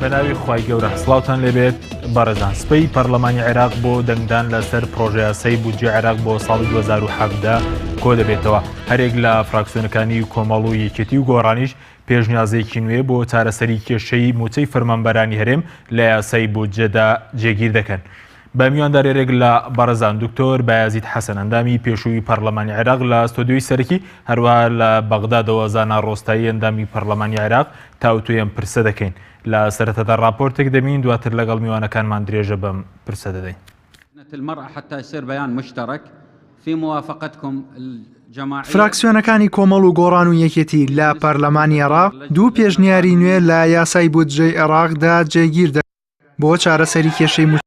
بەناوی خوای گەورە سڵاوتان لێبێت بەڕێزان سبەی پەرلەمانی عێراق بۆ دەنگدان لەسەر پرۆژەیاسای بودجەی عێراق بۆ ساڵی 2017 کۆ دەبێتەوە هەرێک لە فراکسیۆنەکانی کۆمەڵ و یەکێتی و گۆڕانیش پێشنیازێکی نوێ بۆ چارەسەری کێشەی موچەی فەرمانبەرانی هەرێم لە یاسای بودجەدا جێگیر دەکەن. بە میواندارێرێک لە بەڕێزان دکتۆر بایەزید حەسەن ئەندامی پێشووی پەرلەمانی عێراق لە ستۆدیۆی سەرەکی هەروەها لە بەغدادەوە زانا ڕۆستایی ئەندامی پەرلەمانی عێراق تاوتوێ ئەم پرسە دەکەین. لە سەرەتادا ڕاپۆرتێک دەبینین دواتر لەگەڵ میوانەکانمان درێژە بەم پرسە دەدەین. المرأة حتى يصير بيان مشترك في موافقتكم الجماعية. فراکسیۆنەکانی کۆمەڵ و گۆڕان و یەکێتی لە پەرلەمانی عێراق دوو پێشنیاری نوێ لە یاسای بودجەی عێراقدا جێگیر دەکەن بۆ چارەسەری کێشەی مووچەی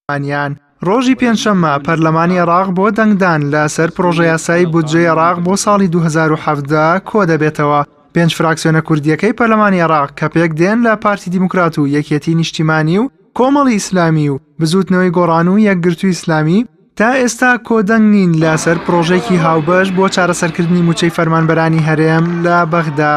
پەرلەمانیان. ڕۆژی پێنجشەممە پەرلەمانی عێراق بۆ دەنگدان لەسەر پڕۆژەیاسای بودجەی عێراق بۆ ساڵی 2017 کۆدەبێتەوە. پێنج فراکسیۆنە کوردییەکەی پەرلەمانی عێراق کە پێکدێن لە پارتی دیموکرات و یەکێتی نیشتیمانی و کۆمەڵی ئیسلامی و بزووتنەوەی گۆڕان و یەکگرتووی ئیسلامی، تا ئێستا کۆدەنگ نین لەسەر پڕۆژەیەکی هاوبەش بۆ چارەسەرکردنی مووچەی فەرمانبەرانی هەرێم لە بەغدا.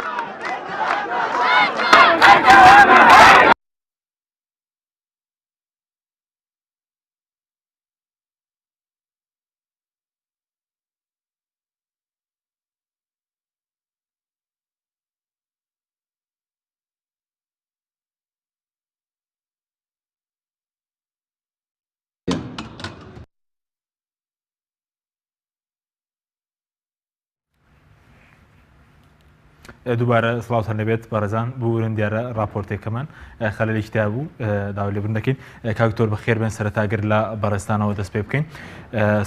دووبارە سڵاوتان لەبێت بەڕێزان بورن دیارە راپۆرتێکەمان خەلەلێکی تیا بوو داوا لێبوردن دەکەین کاکتۆر بەخێر بێن سەرەتا گەر لە بەڕێزتانەوە دەست پێ بکەین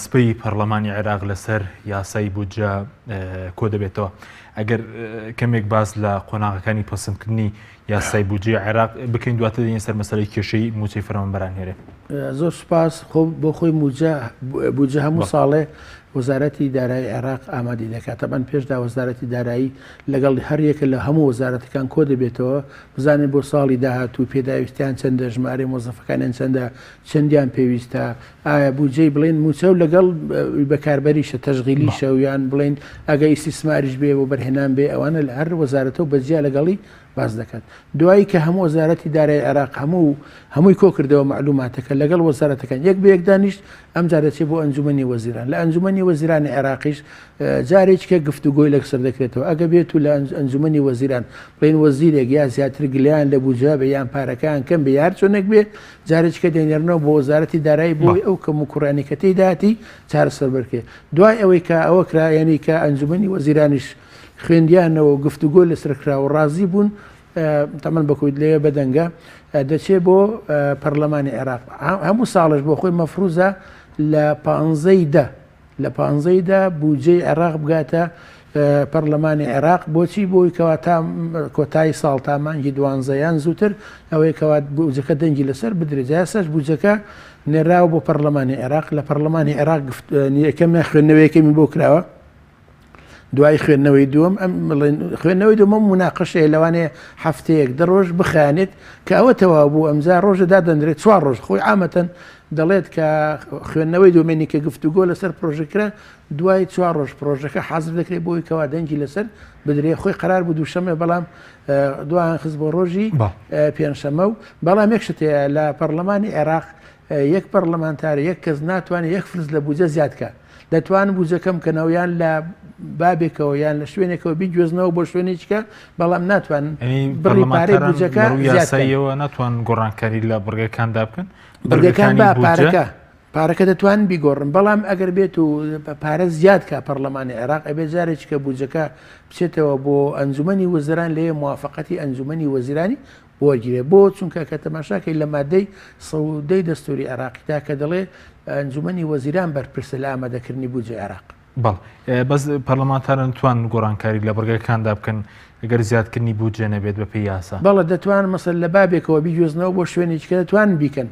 سپی پەرلەمانی عێراق لەسەر یاسای بودجە کۆ دەبێتەوە ئەگەر کەمێک باس لە قۆناغەکانی پەسەندکردنی یاسای بودجەی عێراق بکەین دواتر دێینە سەر مەسەلەی کێشەی مووچەی فەرمانبەرانی هەرێم. زۆر سوپاس. خۆ بۆ خۆی مووجە بودجە هەموو ساڵێ وەزارەتی دارایی عێراق ئامادەی دەکات. تەبعەن پێشدا وەزارەتی دارایی لەگەڵ هەر یەکە لە هەموو وەزارەتەکان کۆ دەبێتەوە بزانێت بۆ ساڵی داهاتوو پێداویستیان چەندە، ژمارەی مۆزەفەکانیان چەندە، چەندیان پێویستە، ئایا بودجەی بڵێن مووچە و لەگەڵ بەکاربەریشە تەشغیلیشە و یان بڵێن ئەگە ئیستیسماریش بێ وەبەرهێنان بێ ئەوانە لە هەر وەزارەتە و بەجیا لەگەڵی باس دەکات. دوایی کە هەموو وەزارەتی دارایی عێراق هەموو هەمووی کۆکردەوە مەعلوماتەکە لەگەڵ وەزارەتەکان یەک بە یەک دانیشت ئەمجار دەچێت بۆ ئەنجومەنی وەزیران لە ئەنجومەنی وەزیرانی عێراقیش جارێکیکە گفتوگۆی لەسەر دەکرێتەوە ئەگە بێت و لە ئەنجومەنی وەزیران بڵێن وەزیرێک یا زیاتر گلەیان لە بودجە بێ یان پارەکەیان کەم بێ یا هەر چۆنێک بێ جارێکیکە دەینێرنەوە بۆ وەزارەتی دارایی بۆی ئەو کەم و کوڕیانەی کە تێیدایەتی چارەسەر بکرێت دوای ئەوەی کە ئەوە کرا یعنی کە ئەنجومەنی وەزیرانیش خوێندیانەوە و گفتوگۆی لەسەر کرا و ڕازی بوون، تەمەن بە کورد لەوێ بەدەنگە، دەچێ بۆ پەرلەمانی عێراق. هەموو ساڵێش بۆ خۆی مەفروزە لە پانزەی دە لە پانزەی دە بودجەی عێراق بگاتە پەرلەمانی عێراق بۆچی بۆی کەوا تا کۆتایی ساڵ تا مانگی دوانزە یان زووتر ئەوەی کەوا بودجەکە دەنگی لەسەر بدرێت جا ئێستاش بودجەکە نێراوە بۆ پەرلەمانی عێراق لە پەرلەمانی عێراق یەکەمیان خوێندنەوەیەکەمی بۆ کراوە دوای خوێندنەوەی دووەم ئەم بڵێن خوێندنەوەی دووەم موناقەشەیە لەوانەیە هەفتەیەک دە ڕۆژ بخایەنێت کە ئەوە تەواو بوو ئەمجا ڕۆژە دادەنرێت چوار ڕۆژ خۆی عامەتەن دەڵێت کە خوێندنەوەی دووەمێنی کە گفتوگۆ لەسەر پرۆژە کرا دوای چوار ڕۆژ پرۆژەکە حازر دەکرێت بۆی کەوا دەنگی لەسەر بدرێ خۆی قرار بوو دووشەمە بەڵام دوایان خست بۆ ڕۆژی پێنجشەممە و بەڵام یەک شت هەیە لە پەرلەمانی عێراق یەک پەرلەمانتار یەک کەس ناتوانێت یەک فلس لە بودجە زیاد کە دەتوانن بودجە کەم بکەنەوە یان لە بابێکەوە یان لە شوێنێکەوە بیگوێزنەوە بۆ شوێنێکیکە بەڵام ناتوانن بڕی پارەی بودجەکە یاساییەوە ناتوان گۆڕانکاری لە بڕگەکاندا بکەن بڕگەکان با پارەکە پارەکە دەتوانن بیگۆڕن بەڵام ئەگەر بێت و پارە زیاد کا پەرلەمانی عێراق ئەبێ جارێکی کە بودجەکە بچێتەوە بۆ ئەنجومەنی وەزیران لێ موافقەتی ئەنجومەنی وەزیرانی وەرگیرێ بۆ؟ چونکە کە تەماشاکەی لە مادەی 110 دەستوری عێراقیدا کە دەڵێ ئەنجومەنی وەزیران بەرپرسە لە ئامادەکردنی بودجەی عێراق. بەڵێ بەس پەرلەمانتاران توان گۆڕانکاری لە بڕگەکاندا بکەن گەر زیادکردنی بودجە نەبێت بەپێی یاسا؟ بەڵێ دەتوانن مەسەلەن لە بابێکەوە بیگوێزنەوە بۆ شوێنێکی کە دەتوانن بیکەن.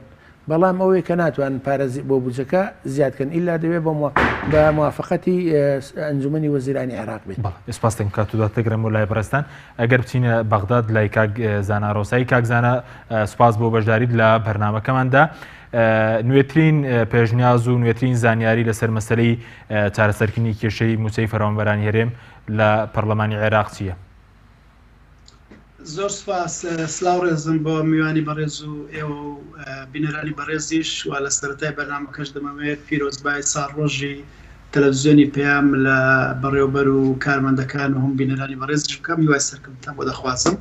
بەڵام ئەوەی کە ناتوانن پارە بۆ بودجەکە زیاد کەن ئیلا دەبێت بە موافقەتی ئەنجومەنی وەزیرانی عێراق بێت. بەڵێ سپاس دەکەم کات و دوات دەگرم بۆ لای بەڕێزتان. ئەگەر بچینە بەغداد لای کاک زانا ڕۆسایی کاک زانا سپاس بۆ بەشداریت لە بەرنامەکەماندا. نوێترین پێشنیاز و نوێترین زانیاری لەسەر مەسەلەی چارەسەرکردنی کێشەی مووچەی فەرمانبەرانی هەرێم لە پەرلەمانی عێراق چییە؟ زۆر سوپاس سلاو ڕێزم بۆ میوانی بەڕێز و ئێوە و بینەرانی بەڕێزیش و لە سەرەتای بەرنامەکەش دەمەوێت پیرۆزبای ساڵڕۆژی تەلەڤزیۆنی پەیام لە بەڕێوبەر و کارمەندەکان و هەم بینەرانی بەڕێزیش بکەم هیوای سەرکەوتنتان بۆ دەخوازم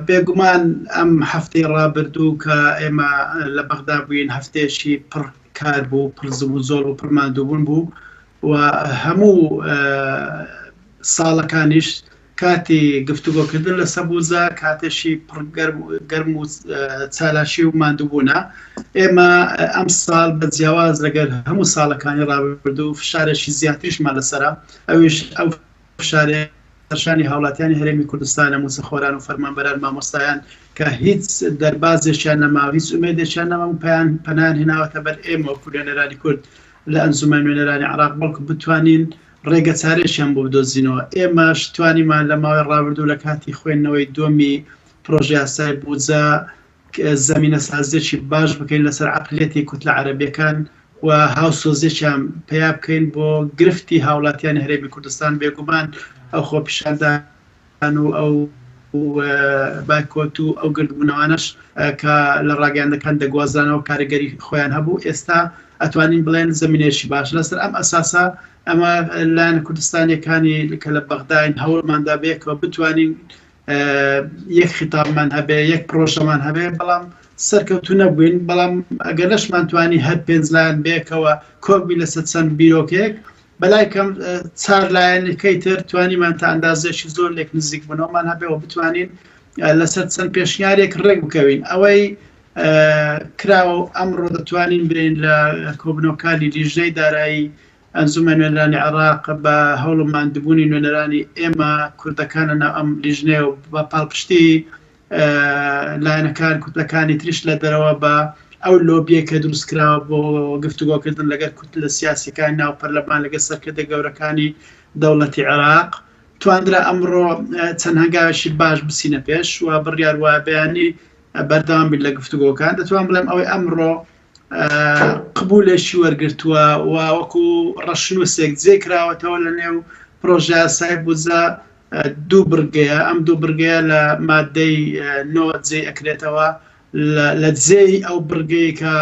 بێگومان ئەم هەفتەی ڕابردوو کە ئێمە لە بەغدا بووین هەفتەیەکی پڕ کار بوو پڕ زم و زۆڵ و پڕ ماندووبوون بوو و هەموو ساڵەکانیش کاتی گفتوگۆکردن لەسەر بوزە کاتێکی پڕ گەرم و چالاکی و ماندووبوونە. ئێمە ئەم ساڵ بە جیاواز لەگەر هەموو ساڵەکانی ڕابردوو فشارێکی زیاتریشمان لەسەرە، ئەویش ئەو فشارەیە سەرشانی هاوڵاتیانی هەرێمی کوردستانە، مووچەخۆران و فەرمانبەران، مامۆستایان کە هیچ دەربازێکیان نەماوە، هیچ ئومێدێکیان نەما و پەیان پەنایان هێناوەتە بەر ئێمە وەکو نوێنەرانی کورد لە ئەنجومەنی نوێنەرانی عێراق، بەڵکو بتوانین ڕێگەچارەیەکیان بۆ بدۆزینەوە. ئێمەش توانیمان لە ماوەی ڕابردوو لە کاتی خوێندنەوەی دووەمی پڕۆژەیاسای بودجە زەمینەسازییەکی باش بکەین لەسەر عەقلیەتی کوتلە عەرەبییەکان و هاوسۆزییەکیان پەیا بکەین بۆ گرفتی هاوڵاتیانی هەرێمی کوردستان. بێگومان ئەو خۆپیشاندان و ئەو بایکۆت و ئەو گردبوونەوانەش کە لە ڕاگەیاندەکان دەگوازرانەوە کاریگەری خۆیان هەبوو ئێستا ئەتوانین بڵێن زمینێکی باش لەسەر ئەم ئەساسە ئەمە لایەنە کوردستانیەکانی کە لە بەغداین هەوڵماندا بەیەکەوە بتوانین یەک خیتابمان هەبێ یەک پرۆژەمان هەبێ بەڵام سەرکەوتو نەبووین بەڵام ئەگەر نەشمان توانی هەر پێنج لایەن بەیەکەوە کۆک بین لەسەر چەند بیرۆکەیەک بەلای کەم چار لایەنەکەی تر توانیمان تا ئەندازەیەکی زۆر لێک نزیک بوونەوەمان هەبێ و بتوانین لەسەر چەند پێشنیارێک ڕێک بکەوین ئەوەی کراوە و ئەمڕۆ دەتوانین برێن لە کۆبنەوەکانی لیژنەی دارایی ئەنجومەنی نوێنەرانی عێراق بە هەوڵ و ماندووبوونی نوێنەرانی ئێمە کوردەکان لە ناو ئەم لیژنەیە و بە پاڵپشتی لایەنەکان کوتلەکانی تریش لە دەرەوە بە ئەو لۆبیە کە دروست کراوە بۆ گفتوگۆکردن لەگەر کوتلە سیاسیەکانی ناو پەرلەمان لەگەر سەرکردە گەورەکانی دەوڵەتی عێراق تواندرا ئەمڕۆ چەند هەنگاوێکی باش بچینە پێش و بڕیار وایە بەیانی بەردەوام بین لە گفتوگۆکان دەتوان بڵێم ئەوەی ئەمڕۆ قبولێکی وەرگرتووە و وەکو ڕەشنووسێک جێ کراوەتەوە لە نێو پرۆژەیاسای بودجە دوو بڕگەیە، ئەم دوو بڕگەیە لە ماددەی نۆ جێی ئەکرێتەوە لە جێی ئەو بڕگەی کە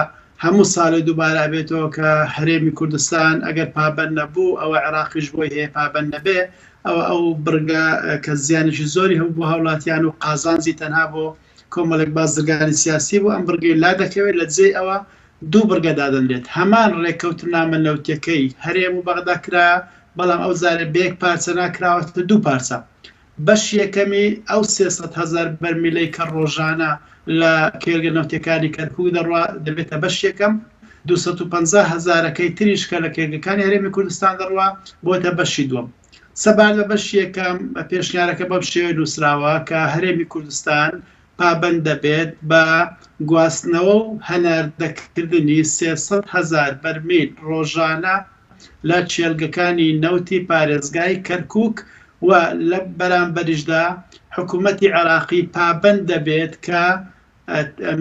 هەموو ساڵێ دووبارە ئەبێتەوە کە هەرێمی کوردستان ئەگەر پابەند نەبوو ئەوە عێراقیش بۆی هەیە پابەند نەبێ ئەوە ئەو بڕگە کە زیانێکی زۆری هەبوو بۆ هاوڵاتیان و قازانجی تەنها بۆ کۆمەڵێک بازرگانی سیاسی بوو ئەم بڕگەی لا دەکەوێت لە جێی ئەوە دوو بڕگە دادەنرێت هەمان ڕێککەوتنامە نەوتیەکەی هەرێم و بەغدا کرا بەڵام ئەو جارە بە یەک پارچە نا کراوەتە دوو پارچە. بەشی یەکەمی ئەو 300 هەزار بەرمیلەی کە ڕۆژانە لە کێڵگە نەوتیەکانی کەرکوک دەڕوا دەبێتە بەش یەکەم، 250 هەزارەکەی تریش کە لە کێڵگەکانی هەرێمی کوردستان دەڕوا بۆتە بەشی دووەم. سەبارەت بە بەشی یەکەم پێشنیارەکە بەم شێوەیە نووسراوە کە هەرێمی کوردستان پابەند دەبێت بە گواستنەوە و هەناردەکردنی 300 هەزار بەرمیل ڕۆژانە لە کێڵگەکانی نەوتی پارێزگای کەرکوک و لە بەرامبەریشدا حکومەتی عێراقی پابەند دەبێت کە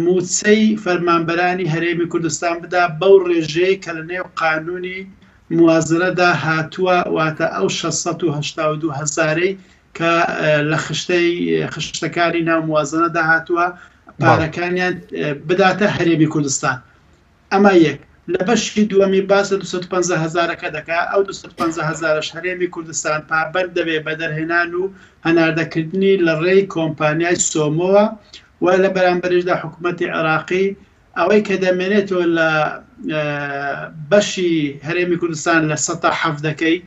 مووچەی فەرمانبەرانی هەرێمی کوردستان بدا بەو ڕێژەیەی کە لە نێو قانونی موازنەدا هاتووە واتە ئەو 682 هەزارەی کە لە خشتەی خشتەکانی ناو موازنەدا هاتووە پارەکانیان بداتە هەرێمی کوردستان. ئەمە یەک. لە بەشی دووەمی باس لە 250 هەزارەکە دەکا، ئەو 250 هەزارەش هەرێمی کوردستان پابەند دەبێ بە دەرهێنان و هەناردەکردنی لە ڕێی کۆمپانیای سۆمۆوە و لە بەرامبەریشدا حکوومەتی عێراقی ئەوەی کە دەمێنێتەوە لە بەشی هەرێمی کوردستان لە سەتا حەڤدەکەی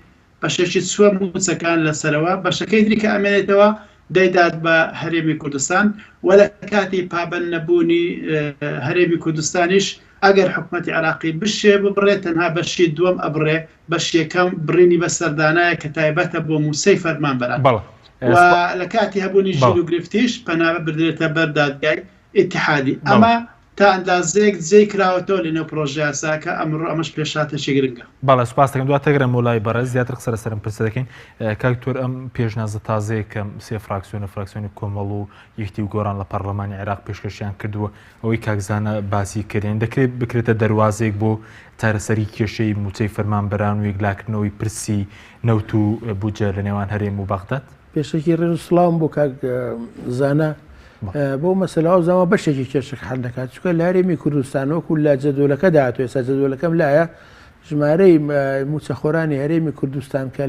بەشێکی چووە مووچەکان لەسەرەوە، بەشەکەی تری کە ئەمێنێتەوە دەیدات بە هەرێمی کوردستان و لە کاتی پابەند نەبوونی هەرێمی کوردستانیش ئەگەر حکومەتی عێراقی بشێ ببڕێ تەنها بەشی دووەم ئەبڕێ، بەشی یەکەم بڕینی بەسەردانایە کە تایبەتە بۆ مووچەی فەرمانبەران و لە کاتی هەبوونی گیروگرفتیش پەنا ببردرێتە بەر دادگای ئیتیحادی. ئەمە. تا ئەندازەیەک جێی کراوەتەوە لەنێو پڕۆژەیاساکە، ئەمڕۆ ئەمەش پێشهاتێکی گرنگە. بەڵێ سوپاست دەکەم. دواتر دەگەڕێمەوە لای بەڕێز زیاتر قسە لەسەر ئەم پرسە دەکەین. کاک دکتۆر ئەم پێشنیازە تازەیە کە سێ فراکسیۆنە فراکسیۆنی کۆمەڵ و یەکێتی و گۆڕان لە پەرلەمانی عێراق پێشکەشیان کردووە ئەوەی کاک زانا باسی کردین دەکرێت بکرێتە دەروازەیەک بۆ چارەسەری کێشەی مووچەی فەرمانبەران و یەکلاکردنەوەی پرسی نەوت و بودجە لە نێوان هەرێم و بەغداد؟ پێشەکی ڕێز و سڵاوم بۆ کاک زانا بۆ مەسەلە ئەو زاما بەشێکی کێشەکە حل دەکات چونکە لە هەرێمی کوردستان وەکو لە جەدۆلەکە داهاتوو ئێستا جەدۆلەکەم لایە ژمارەی مووچەخۆرانی هەرێمی کوردستان کە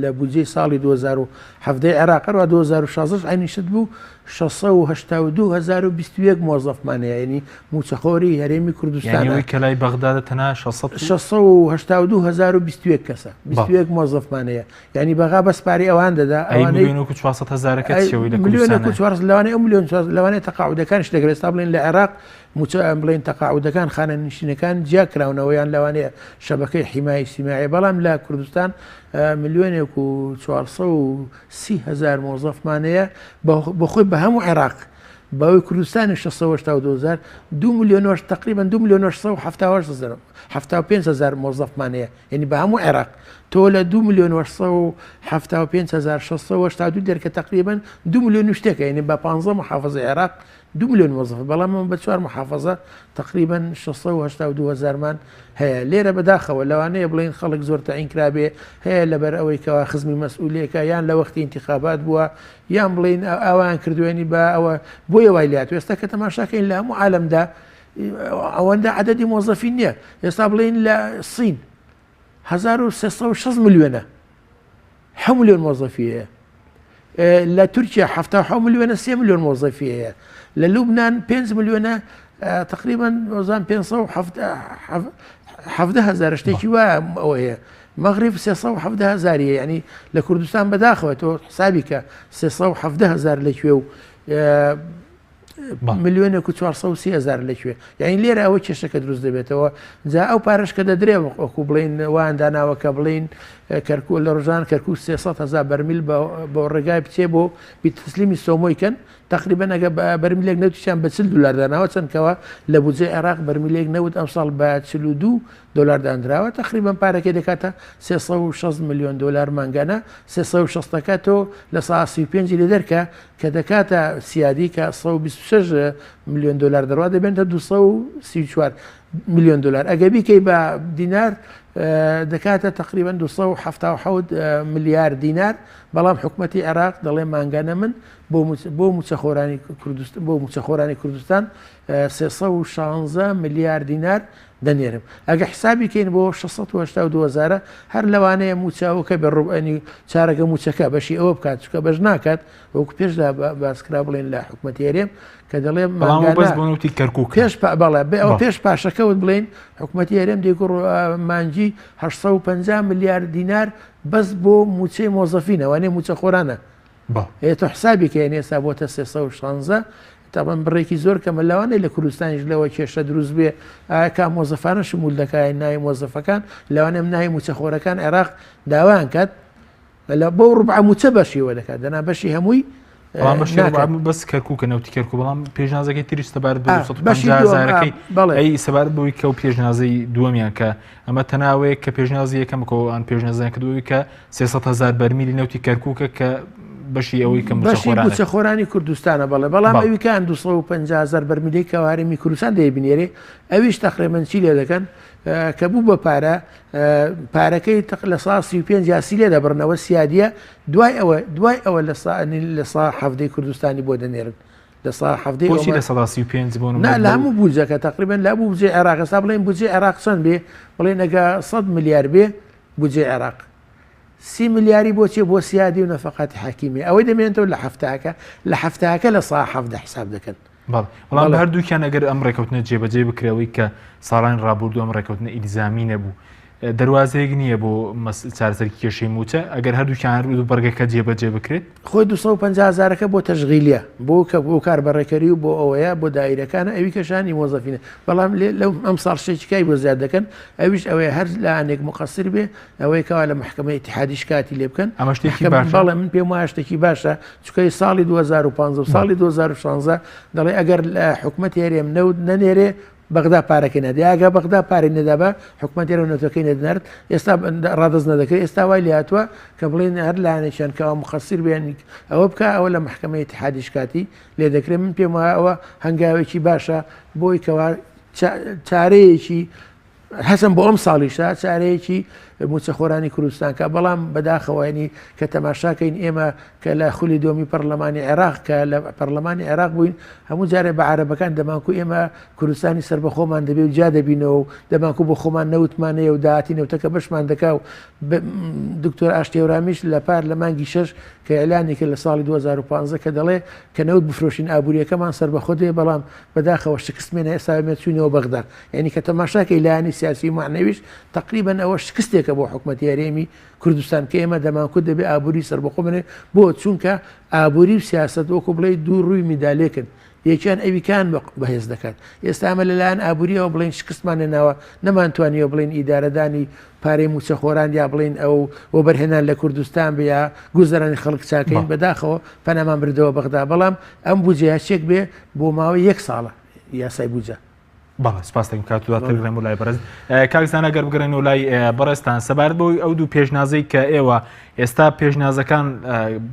لە بودجەی ساڵی 2017 عێراق هەروە 2016 عینی شت بوو 682021 مۆزەفمان هەیە یعنی مووچەخۆری هەرێمی کوردستان یعنی کە لای بەغدادە تەنها 682021 کەسە 21 مۆزەفمان هەیە یانی بەغا بەس پارەی ئەوان دەدا ئەی ئەوانەی ملیۆنێک و 400 هەزارەکە ئەی چیەوەی لە ملیۆنێک و کوردستانە 400 لەوانەیە ئەو ملیۆن 400 لەوانەیە تەقاعودەکانیش لەگەڵ ئێستا بڵێن لە عێراق مووچە بڵێن تەقاعودەکان خانەنشینەکان جیا کراونەوە یان لەوانەیە شەبەکەی حیمای ئیجتیماعی بەڵام لە کوردستان ملیۆنێک و 430 هەزار مۆزەفمان هەیە بە خۆی بە هەموو عێراق بەوەی کوردستانی 682 هەزار 2 ملیۆن و تقریبا 2 ملیۆن و 678 هەزار 75 هەزار مۆزەفمان هەیە یەنی بە هەموو عێراق تۆ لە دوو ملیۆن و 675682 دەرکە تقریبا دو ملیۆن و شتێکە یەنی بە 15 محافظە عێراق دو ملیۆن موظف بەڵام ئەمە بە چوار محافظە تقریبا 682 هەزارمان هەیە لێرە بەداخەوە لەوانەیە بڵێن خەڵک زۆر تەعین کرابێ هەیە لەبەر ئەوەی کەوا خزمی مەسئولێکە یان لە وەختی انتخابات بووە یان بڵین ئاوان کردوێنی بە ئەوە بۆیە وای لات ئێستا کە تەماشاکەین لە هەموو عالەمدا ئەوەندە عەدەدی مۆزەفین نییە ئێستا بڵین لە سین 1360 ملیۆنە ح ملیۆن مۆزەفی هەیە لە تورکیا ه ملیۆنە سێ ملیۆن مۆزەفی هەیە لە لوبناان 5 ملیۆنە تقریبا وزان 517 هزار شتێکی وایە ئەوە هەیە مەغریب 317 هزاریە ینی لە کوردستان بەداخەوە تۆ حسابی کە 317 هزار لەکوێ و ملیۆنێک و 430 هزار لەکوێ یعنی لێرە ئەوە کێشەکە دروست دەبێتەوە جا ئەو پارەش کە دەدرێ وەکو بڵین وان داناوە کە بڵین کەرکو لە ڕژان کەرکک 300 هزار بەرمیل بۆ ڕێگای بچێ بۆ بیتسلیمی سۆمۆی کەن تقریبا ئەگە بەرمیلێک نەوتیان بە 40 دلار داناوە چەندکەوە لە بودجەی عێراق بەرمیلێک نەوت ئەمساڵ بە 42 دۆلار دانراوە تەقریبەن پارەکەی دەکاتە 360 ملیۆن دۆلار مانگانە 360 ەکە تۆ لە سا 35 لێ دەرکە کە دەکاتە سیادی کە 126 ملیۆن دۆلار دەڕوا دەبێنتە 234 ملیۆن دۆلار ئەگە بیکەی بە دینار دەکاتە تقریبا 277 ملیار دینار بەڵام حکوومەتتی عێراق دەڵێ مانگانە من بۆ موچەخۆرانی کوردستان بۆ موچەخۆرانی کوردستان 316 ملیار دینار دەنێرم ئەگە حسابی کەین بۆ 682 هەزارە هەر لەوانەیە موچە ئەوکە بێ ڕوبئەنی چارەگە موچەکە بەشی ئەوە بکات چکە بەش ناکات وەکو پێشدا باسکرا بڵێن لە حکومەتی هەرێم کە دەڵێ بەس بۆ نەوتی کەرکوک پێش بەڵێ بێ ئەو پێش پاشەکەوت بڵێن حکومەتی هەرێم دەیگوڕ مانگی 850 ملیار دینار بەس بۆ موچەی مۆزەفینە وانێ موچەخۆرانە ئێ تۆ حسابی کە یەنی ئێستا بۆتە 316 تاوان بڕێکی زۆر کەمە لەوانەیە لە کوردستانیش لەوە کێشە دروست بێ ئایا کام مۆزەفانە شمول دەکای ناوی مۆزەفەکان لەوانەیە ناوی موچەخۆرەکان عێراق داوایان کات لە بۆ ڕبع موچە بەشیوە دەکات دەنا بەشی هەمووی بەڵام بەشی بەس کەرکووکە نەوتی کەرکوک بەڵام پێشنازەکەی تریش سەبارەت بە 250 هەزارەکەی ئەی سەبارەت بەوەی کە و پێشنازەی دووەمیان کە ئەمە تەناوەیە کە پێشنازی یەکەم کۆوان پێشنازیان کردووی کە 300 هەزار بەرمیلی نەوتی کەرکووکە کە بەشی ئەوەی کە بەشی موچەخۆرانی کوردستانە بەڵێ بەڵام ئەویکان 250 هەزار بەرمیلی کە هەرێمی کوردستان دەیبنێرێ ئەویش تەقریبەن چی لێ دەکەن کە بوو بە پارە پارەکەی تق لە سا 35 یا سی لێ دەبڕنەوە سیادیە دوای ئەوە دوای ئەوە لە سا لە سا حەڤدەی کوردستانی بۆ دەنێرن لە سا حەڤدەی بۆچی لە سەدا 35 بۆ نا لە هەموو بودجەکە تقریبا لە هەموو بودجەی عێراق ئێستا بڵێن بودجەی عێراق چەند بێ بڵێن ئەگە 100 ملیار بێ بودجەی عێراق سی ملیاری بۆ چیە بۆ سیادی و نەفەقاتی حەکیمی ئەوەی دەمێنێتەوە لە حەفتاکە لە حەفتاکە لە سا حەڤدە حساب دەکەن بەڵێ بەڵام هەردووکیان ئەگەر ئەم ڕێکەوتنە جێبەجێ بکرێەوەی کە ساڵانی ڕابردوو ئەم ڕێکەوتنە ئیلزامی نەبوو. دەروازەیەک نییە بۆ چارەسەری کێشەی مووچە ئەگەر هەردووکیان هەردوو بڕگەکە جێبەجێ بکرێت؟ خۆی 250 هەزارەکە بۆ تەشغیلیە بۆ کە بۆ کار بەڕێکەری و بۆ ئەوەیە بۆ دایرەکانە ئەوی کەشانی مۆزەفینە بەڵام لەو ئەم ساڵ شتێکی کای بۆ زیاد دەکەن ئەویش ئەوەیە هەر لایەنێک مقصر بێ ئەوەی کەوا لە محکمە ئیتحادی شکاتی لێ بکەن ئەمە شتێکی باشە بەڵێ من پێم وایە شتێکی باشە چونکە ساڵی 2015 و ساڵی 2016 دەڵێ ئەگەر لە حکومەتی هەرێم نەوت نەنێرێ بەغدا پارەکەی نادێ ئەگە بەغدا پارەی نەدابا حکومەت هەرێم نەوتەکەی نەدنارد ئێستا ڕادەست نەدەکرێت ئێستا وای لێهاتووە کە بڵێن هەر لایەنێکیان کەوا مقصر بێن ئەوە بکە ئەوە لە محکمە ئیتحادی شکاتی لێ دەکرێت من پێم وایە ئەوە هەنگاوێکی باشە بۆی کەوا چارەیەکی هەسم بۆ ئەم ساڵیشە چارەیەکی مووچەخۆرانی کوردستان کا، بەڵام بەداخەوە یانی کە تەماشاکەین ئێمە کە لە خولی دووەمی پەڕلەمانی عێراق کە لە پەڕلەمانی عێراق بووین هەموو جارێ بە عەرەبەکان دەمانکو ئێمە کوردستانی سەربەخۆمان دەبێ و جیا دەبینەوە و دەمانکو بۆ خۆمان نەوتمان هەیە و داهاتی نەوتەکە بەشمان دەکا و دکتۆر ئاشتی هەورامیش لە پار لە مانگی شەش کە ئیعلانی کرد لە ساڵی 2015 کە دەڵێ کە نەوت بفرۆشین ئابووریەکەمان سەربەخۆ دێ بەڵام بەداخەوە شکستمێنە ئێستا ئێمە چووینەوە بەغدا یانی کە تەماشاکەی لایەنی سیاسی و مەعنەویش تەقریبەن ئەوە شکستێکە بۆ حکومەتی هەرێمی کوردستان کە ئێمە دەمانکوت دەبێ ئابووری سەربەخۆ بنێ بۆ چونکە ئابووری و سیاسەت وەکو بڵێ دوو ڕووی میدالێکن یەکیان ئەویکان بەهێز دەکات ئێستا ئەمە لەلایەن ئابووریەوە بڵین شکستمان ناوە نەمانتوانیوە بڵین ئیدارەدانی پارەی موچەخۆران یا بڵین ئەو وەبەرهێنان لە کوردستان بێ یا گوزەرانی خەڵک چاکەین بەداخەوە پەنامان بردەوە بەغدا بەڵام ئەم بودجەیە چێک بێ بۆ ماوەی یەک ساڵە یاسای بودجە. بەڵێ سپاس دەکەم کات دواتر بگەڕێم بۆ لای بەڕێز کاک زانا گەر بگەڕێنەوە لای بەڕێزتان سەبارەت بەوەی ئەو دوو پێشنازەی کە ئێوە ئێستا پێشنازەکان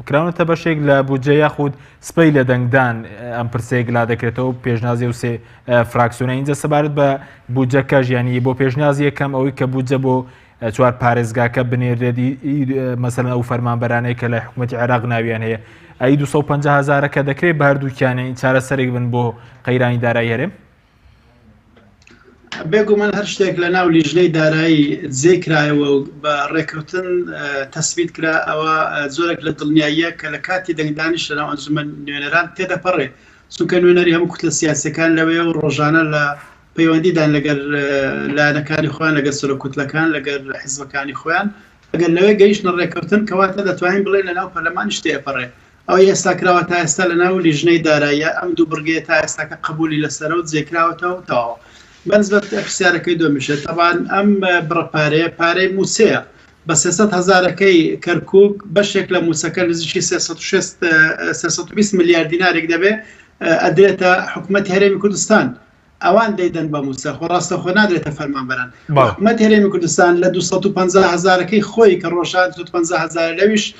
کراونەتە بەشێک لە بودجە یاخود سپەی لە دەنگدان ئەم پرسەیەک لا دەکرێتەوە پێشنازی و سێ فراکسیۆنە ئینجا سەبارەت بە بودجەکەش یانی بۆ پێشناز یەکەم ئەوەی کە بودجە بۆ چوار پارێزگاکە بنێرێت مەسەلەن ئەو فەرمانبەرانەی کە لە حکوومەتی عێراق ناویان هەیە ئەی 250 هزارەکە دەکرێت بە هەردووکیانە چارەسەرێک بن بۆ قەیرانی دارایی هەرێم؟ بێگومان هەر شتێک لە ناو لیژنەی دارایی جێ کرایەوە و بە ڕێککەوتن تەسبیت کرا ئەوە جۆرێک لە دڵنیاییە کە لە کاتی دەنگدانیش لە ناو ئەنجومەن نوێنەران تێدەپەڕێ چونکە نوێنەری هەموو کوتلە سیاسیەکان لەوێ و ڕۆژانە لە پەیوەندیدان لەگەر لایەنەکانی خۆیان لەگەر سەرۆک کوتلەکان لەگەر حزبەکانی خۆیان ئەگەر لەوێ گەیشتنە ڕێککەوتن کەواتە دەتوانین بڵێن لەناو پەرلەمانیش تێئەپەڕێ ئەوەی ئێستا کراوە تا ئێستا لەناو لیژنەی داراییە ئەم دوو بڕگەیە تا ئێستاکە قبولی لەسەرە و جێکراوەتەوە و تەواوە بەنسبەت پرسیارەکەی دۆمیشە تەبان ئەم بڕە پارەیە پارەی مووچەیە بە 300 هەزارەکەی کەرکک بەشێک لە مووچەکە نزیکی 320 ملیار دینارێک دەبێ ئەدرێتە حکوومەت هەرێمی کوردستان ئەوان دەیدەن بە مووچە خۆ ڕاستەوخۆ نادرێتە فەرمانبەران. حکومەتی هەرێمی کوردستان لە 250 هەزارەکەی خۆی کە ڕۆژان 250 هەزار لەویش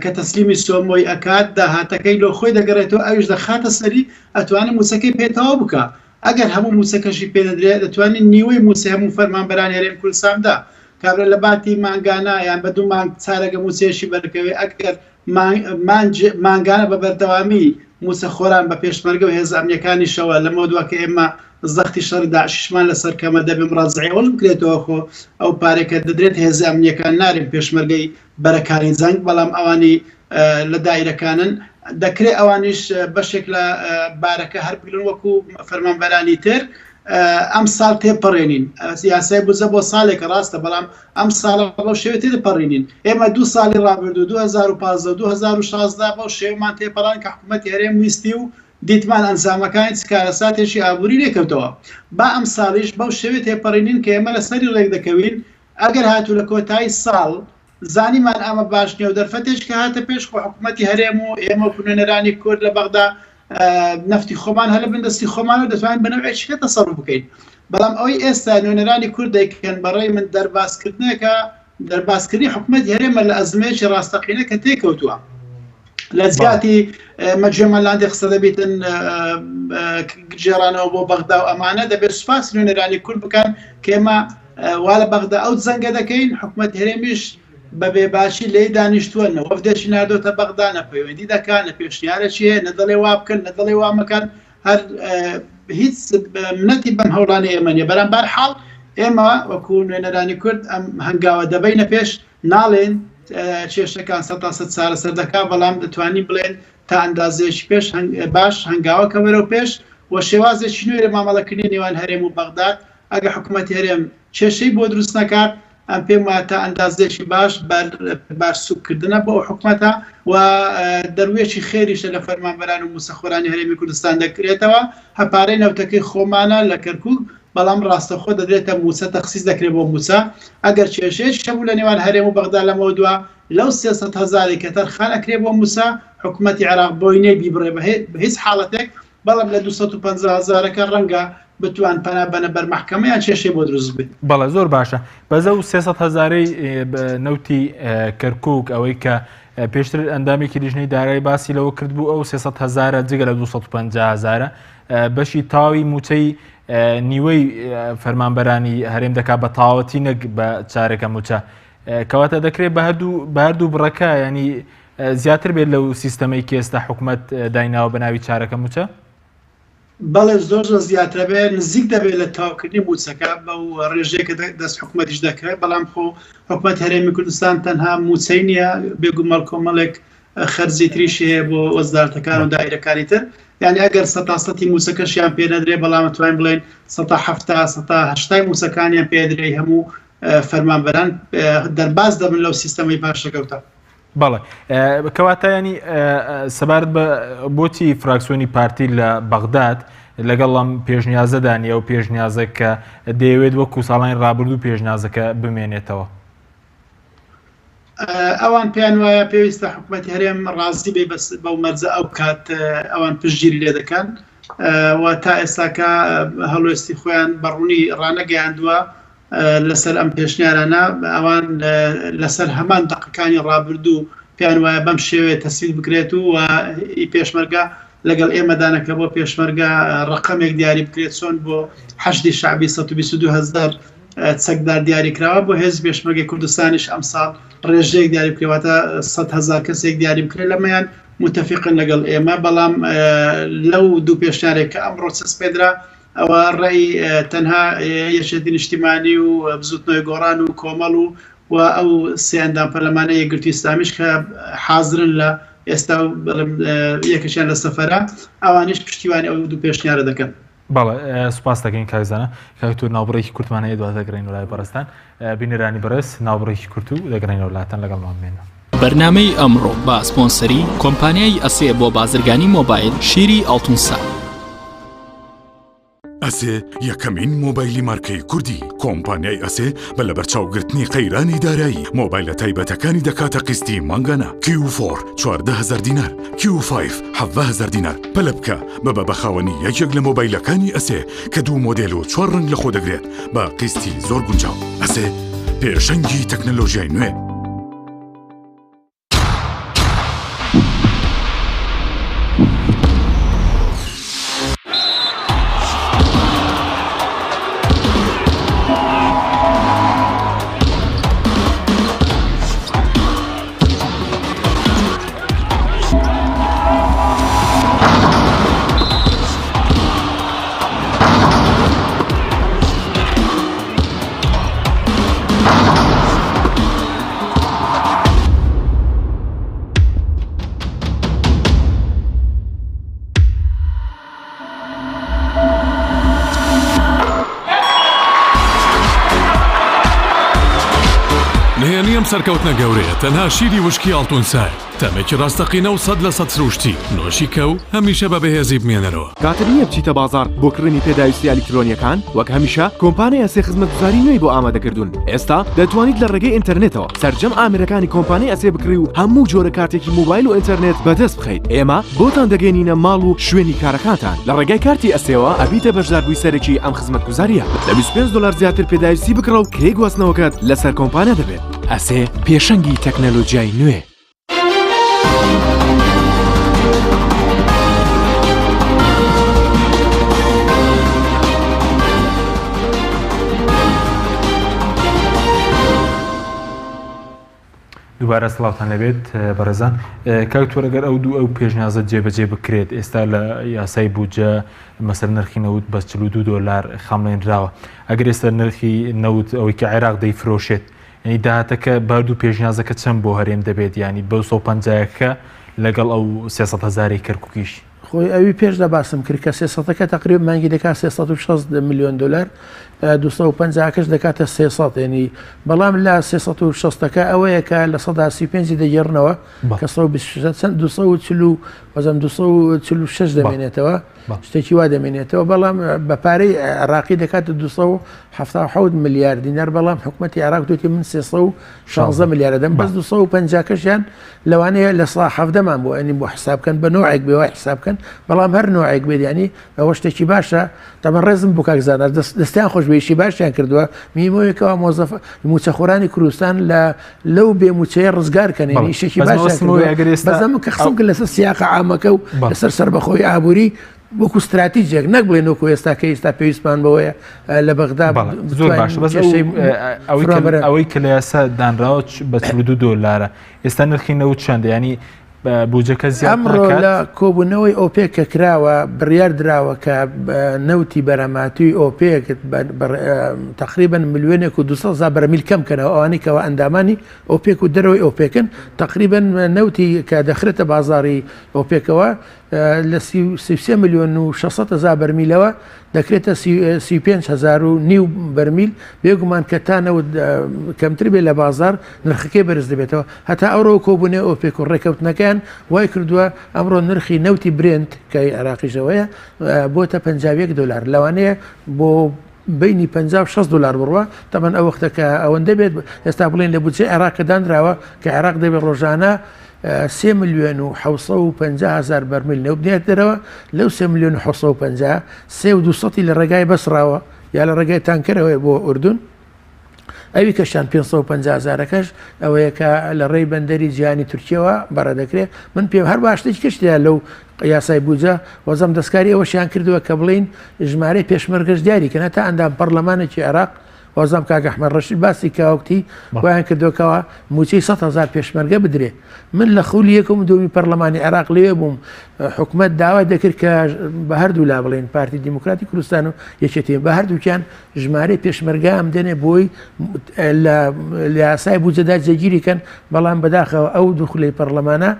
کە تەسلیمی سۆمۆی ئەکات داهاتەکەی لۆ خۆی دەگەڕێتەوە ئەویش دەخاتە سەری ئەتوانێت مووچەکەی پێ تەواو بکا ئەگەر هەموو مووچەکەشی پێ نەدرێ دەتوانێت نیوەی مووچەی هەموو فەرمانبەرانی هەرێمی کوردستان بدا کابرا لە باتی مانگانە یان بە دوو مانگ چارەگە مووچەیەکی بەرکەوێ ئەگەر مانگانە بە بەردەوامی مووچەخۆران بە پێشمەرگە و هێزە ئەمنیەکانیشەوە لەمەودوا کە ئێمە زەختی شەڕی داعشیشمان لەسەر کەمە دەبێ مڕازعی ئەوەش بکرێتەوە خۆ ئەو پارەی کە دەدرێت هێزە ئەمنیەکان نارێن پێشمەرگەی بەرەکانی جەنگ بەڵام ئەوانی لە دایرەکانن دەکرێت ئەوانیش بەشێک لە بارەکە هەر بگرن وەکو فەرمانبەرانی تر ئەم ساڵ تێپەڕێنین یاسای بودجە بۆ ساڵێکە ڕاستە بەڵام ئەم ساڵە بەو شێوە تێدەپەڕینین ئێمە دوو ساڵی ڕابردوو 2015 و 2016 بەو شێوەمان تێپەڕان کە حکوومەتی هەرێم ویستی و دیتمان ئەنجامەکانی چ کارەساتێکی ئابووری لێکەوتەوە با ئەم ساڵیش بەو شێوەیە تێپەڕینین کە ئێمە لەسەری ڕێک دەکەوین ئەگەر هاتوو لە کۆتایی ساڵ زانیمان ئەمە باش نیە و دەرفەتێک کە هاتە پێش خۆ حکوومەتی هەرێم و ئێمە وەکو نوێنەرانی کورد لە بەغدا نەفتی خۆمان هەر لە بن دەستی خۆمان و دەتوانین بە نەوعێکی کە تەسەڕوف بکەین بەڵام ئەوەی ئێستا نوێنەرانی کورد دەیکەن بەڕێی من دەربازکردنێکە دەربازکردنی حکوومەتی هەرێمە لە ئەزمەیەکی ڕاستەقینە کە تێکەوتووە لە جیاتی مەجێمان لاندێ قسە دەبیتن گێڕانەوە بۆ بەغدا و ئەمانە دەبێت سوپاس نوێنەرانی کورد بکەن کە ئێمە وا لە بەغدا ئەو جەنگە دەکەین، حکومەتی هەرێمیش بە بێباکی لێی دانیشتووە، نە وەفدێکی ناردۆتە بەغدا، نە پەیوەندی دەکا، نە پێشنیارێکی هەیە، نە دەڵێ وا بکەن، نە دەڵێ وا مەکەن، هەر هیچ منەتی بەم هەوڵانەی ئێمە نییە. بەرام بەرحاڵ ئێمە وەکو نوێنەرانی کورد ئەم هەنگاوە دەبەینە پێش، ناڵێین کێشەکان سەتا سەد چارەسەر دەکا، بەڵام دەتوانین بڵێین تا ئەندازەیەکی پێش باش هەنگاوەکە بەرەو پێش و شێوازێکی نوێ لە مامەڵەکردنی نێوان هەرێم و بەغداد ئەگەر حکومەتی هەرێم کێشەی بۆ دروست نەکات. ئەم پێم وایە تا ئەندازەیەکی باش بار سووککردنە بۆ ئەو حکومەتە و دەروویەکی خێریشە لە فەرمانبەران و مووچەخۆرانی هەرێمی کوردستان دەکرێتەوە، هە پارەی نەوتەکەی خۆمانە لە کەرکووک، بەڵام ڕاستەوخۆ دەدرێتە مووچە، تەخسیس دەکرێت بۆ مووچە، ئەگەر کێشەیەکیش هەبوو لە نێوان هەرێم و بەغدا لەمەودوا لەو 300 هەزارەی کە تەرخان ئەکرێ بۆ مووچە، حکومەتی عێراق بۆی نییە بیبڕێ بە هیچ حاڵەتێک، بەڵام لە 250 هەزارەکە ڕەنگە بتوان پەنا بەنە بەر مەحکەمە یان کێشەی بۆ دروست بێت. بەڵێ زۆر باشە بەس ئەو 300 هەزارەی نەوتی کەرکوک ئەوەی کە پێشتر ئەندامێکی لیژنەی دارایی باسی لەوە کردبوو ئەو 300 هەزارە جگە لە 250 هەزارە بەشی تاوی موچەی نیوەی فەرمانبەرانی هەرێم دەکات بە تەواوەتی نەک بە چارەکە موچە کەواتە دەکرێت بە هەردوو بە هەردوو بڕەکە ینی زیاتر بێت لەو سیستەمەی کە ئێستا حکومەت دایناوە بە ناوی چارەکە موچە؟ بەڵێ زۆر زۆر زیاترە بێت نزیک دەبێت لە تەواوکردنی موچەکە بەو ڕێژەیە کە دەست حکومەتیش دەکەوێت بەڵام خۆ حکومەت هەرێمی کوردستان تەنها موچەی نییە بێگومەڵ کۆمەڵێک خەرجی تریشی هەیە بۆ وەزارەتەکان و دایرەکانی تر یعنی ئەگەر سەتا سەتی موچەکەشیان پێ نەدرێ بەڵام توانین بڵێن سەتا حەفتا سەتا هەشتای موچەکانیان پێ درێ هەموو فەرمانبەران دەرباز دەبن لەو سیستەمەی پاشەکەوتە. بەڵێ کەواتە ینی سەبارەت بە بۆچی فراکسیۆنی پارتی لە بەغداد لەگەڵ ئەم پێشنیازەدا نیە و پێشنیازە کە دەیەوێت وەکو ساڵانی ڕابردوو پێشنیازەکە بمێنێتەوە. ئەوان پێیان وایە پێویستە حکوومەتی هەرێم ڕازی بێ بەس بەو مەرجە ئەو کات ئەوان پشتگیری لێ دەکەن و تا ئێستاکە هەڵوێستی خۆیان بەڕوونی ڕانەگەیاندووە لەسەر ئەم پێشنیارانە ئەوان لەسەر هەمان دەقەکانی ڕابردوو پێیان وایە بەم شێوەیە تەسویل بکرێت و ئی پێشمەرگە لەگەڵ ئێمەدانە کە بۆ پێشمەرگە ڕقەمێک دیاری بکرێت چۆن بۆ حەشدی شەعبی 122 هەزار چەکدار دیاری کراوە بۆ هێز پێشمەرگەی کوردستانیش ئەمساڵ ڕێژەیەک دیاری بکرێت واتە 100 هەزار کەسێک دیاری بکرێت لەمەیان متفقن لەگەڵ ئێمە بەڵام لەو دوو پێشنیارێک کە ئەمڕۆ چەسپێندرا ئەوە ڕەئی تەنها یەکێتی نیشتیمانی و بزوتنەوەی گۆڕان و کۆمەڵ و و ئەو سێ ئەندام پەرلەمانە یەکگرتووی ئیسلامیش کە حازرن لە ئێستا و بەڵێم یەکێکیان لە سەفەرە ئەوانیش پشتیوانی ئەو دوو پێشنیارە دەکەن. بەڵێ سوپاس دەکەین کاک زانا. کاک تۆ ناوبڕێکی کورتمان هەیە دواتر دەگەڕێینەوە لای بەڕێزتان. بینەرانی بەڕێز ناوبڕێکی کورت و دەگەڕێینەوە لاتان لەگەڵمان بمێنن. بەرنامەی ئەمڕۆ بە سپۆنسەری کۆمپانیای ئەسێ بۆ بازرگانی مۆبایل شیری ئاڵتون سا. ئەسێ یەکەمین مۆبایلی مارکەی کوردی کۆمپانیای ئەسێ بە لەبەرچاوگرتنی قەیرانی دارایی مۆبایلە تایبەتەکانی دەکاتە قیستی مانگانە کیو فۆر 14000 دینار کیو فایڤ 17000 دینار پەلە بکە ببە بە خاوەنی یەکێک لە مۆبایلەکانی ئەسێ کە دوو مۆدێل و چوار ڕەنگ لەخۆ دەگرێت بە قیستی زۆر گونجاو ئەسێ پێشەنگی تەکنەلۆژیای نوێ. نهێنی ئەم سەرکەوتنە گەورەیە تەنها شیری وشکی ئاڵتون سایە، تامێکی ڕاستەقینە و 100% سروشتی، نۆشی کە و هەمیشە بە بەهێزی بمێنەرەوە. کاتت نییە بچیتە بازاڕ بۆ کڕینی پێداویستییە ئەلیکترۆنییەکان؟ وەک هەمیشە کۆمپانیای ئەسێ خزمەتگوزاری نوێی بۆ ئامادەکردوون. ئێستا دەتوانیت لە ڕێگەی ئینتەرنێتەوە سەرجەم ئامێرەکانی کۆمپانیای ئەسێ بکڕی و هەموو جۆرە کارتێکی مۆبایل و ئینتەرنێت بەدەست بخەیت. ئێمە بۆتان دەگەیەنینە ماڵ و شوێنی کارەکانتان. لە ڕێگای کارتی ئەسێوە ئەبیتە بەشداربووی سەرەکی ئەم خزمەتگوزارییە. لە 25 دۆلار زیاتر پێداویستی بکڕە و کرێی گواستنەوەکەت لەسەر کۆمپانیا دەبێت. ئەسێ پێشەنگی تەکنەلۆجیای نوێ. دووبارە سڵاوتان لەبێت بەڕێزان کاک تۆر ئەگەر ئەو دوو ئەو پێشنیازە جێبەجێ بکرێت ئێستا لە یاسای بودجە مەسەر نرخی نەوت بە 42 دۆلار خەمڵێنراوە ئەگەر ئێستا نرخی نەوت ئەوەی کە عێراق دەیفرۆشێت یانی داهاتەکە بە هەردوو پێشنیازەکە چەند بۆ هەرێم دەبێت یانی بەو 150ەکە لەگەڵ ئەو 300 هەزارەی کەرکوکیش؟ خۆی ئەوی پێشدا باسم کرد کە سێ سەتەکە تەقریبەن مانگی دەکات 360 ملیۆن دلار. 250 کەش دەکاتە 300 ینی بەڵام لە 360ەکە ئەوەیە کە لە 135 دەگەڕنەوە کە 126 چەند 240 وەزم 246 دەمێنێتەوە شتێکی وا دەمێنێتەوە بەڵام بە پارەی عێراقی دەکاتە 277 ملیار دینار بەڵام حکوومەتتی عێراق دوێتی من 316 ملیارە دەم بەس 250 کەشیان لەوانەیە لە سا حەڤدەمان بۆ ئەنی بۆ حساب بکەن بە نۆعێک بێ وای حساب بکەن بەڵام هەر نۆعێک بێت ینی ئەوە شتێکی باشە تەمە ڕێزم بۆ کاک زانا دەستیان خۆش بێشی باشیان کردووە میمۆیەکەوە مۆزەف موچەخۆرانی کوردستان لە لەو بێ موچەیە ڕزگار کەن یعنی ئیشێکی باشیان کردووە بەس ئەمە کە قسەم کرد لەسەر سیاقە عامەکە و لەسەر سەربەخۆی ئابووری وەکو ستراتیجێک نەک بڵێن وەکو ئێستا کە ئێستا پێویستمان بەوەیە لە بەغدا زۆر باشە بەس ئەوەی کە لە یاسا دانراوە بە 42 دۆلارە ئێستا نرخی نەوت چەندە ینی بودجەکە زیاد ئەمڕۆ لە کۆبوونەوەی ئۆپێک کە کراوە بڕیار دراوە کە نەوتی بەرهەمهاتووی ئۆپێک تقریبا ملیۆنێک و 200 هەزار بەرمیل کەم کەنەوە ئەوانەی کەوا ئەندامانی ئۆپێک و دەرەوەی ئۆپێکن تقریبا نەوتی کە دەخرێتە بازاری ئۆپێکەوە لە 33 ملیۆن و 600 هەزار بەرمیلەوە دەکرێتە 35 هەزار و نیو بەرمیل، بێگومان کە تا نەوت کەمتر بێت لە بازاڕ نرخەکەی بەرز دەبێتەوە، هەتا ئەوڕۆ کۆبوونەوەی ئۆپێک و ڕێککەوتنەکەیان وای کردووە ئەمڕۆ نرخی نەوتی برێنت کە هی عێراقیشەوەیە بۆتە 51 دۆلار لەوانەیە بۆ بینی 50 و 60 دلار بڕوا تەبەن ئەو وەختە کە ئەوەندە بێت ئێستا بڵێن لە بودجەی عێراق کە دانراوە کە عێراق دەبێت ڕۆژانە سێ ملیۆن و 750 هەزار بەرمیل نەوت بنێرێتە دەرەوە، لەو سێ ملیۆن و 750 سێ و دووسەتی لە ڕێگای بەسڕاوە یا لە ڕێگای تانکەرەوەیە بۆ ئوردون، ئەوی کەشیان 550 هەزارەکەش ئەوەیە کە لە ڕێی بەندەری جیهانی تورکیەوە بەڕێ دەکرێت. من پێم هەر باشترێکی کەش تێدا لەو یاسای بودجە وەزەم دەستکاری ئەوەشیان کردووە کە بڵێین ژمارەی پێشمەرگەش دیاری کەن هەتا ئەندام پەڕلەمانێکی عێراق وازام کاک ئەحمەد ڕەشید باسی کاوکتی وایان کردووە کەوا موچەی 100 هەزار پێشمەرگە بدرێ من لە خولی یەکەم و دووەمی پەرلەمانی عێراق لەوێ بووم حکومەت داوای دەکرد کە بە هەردوو لا بڵێن پارتی دیموکراتی کوردستان و یەکێتی بە هەردووکیان ژمارەی پێشمەرگە ئەم دەنێ بۆی لە یاسای بودجەدا جێگیری کەن بەڵام بەداخەوە ئەو دوو خولەی پەرلەمانە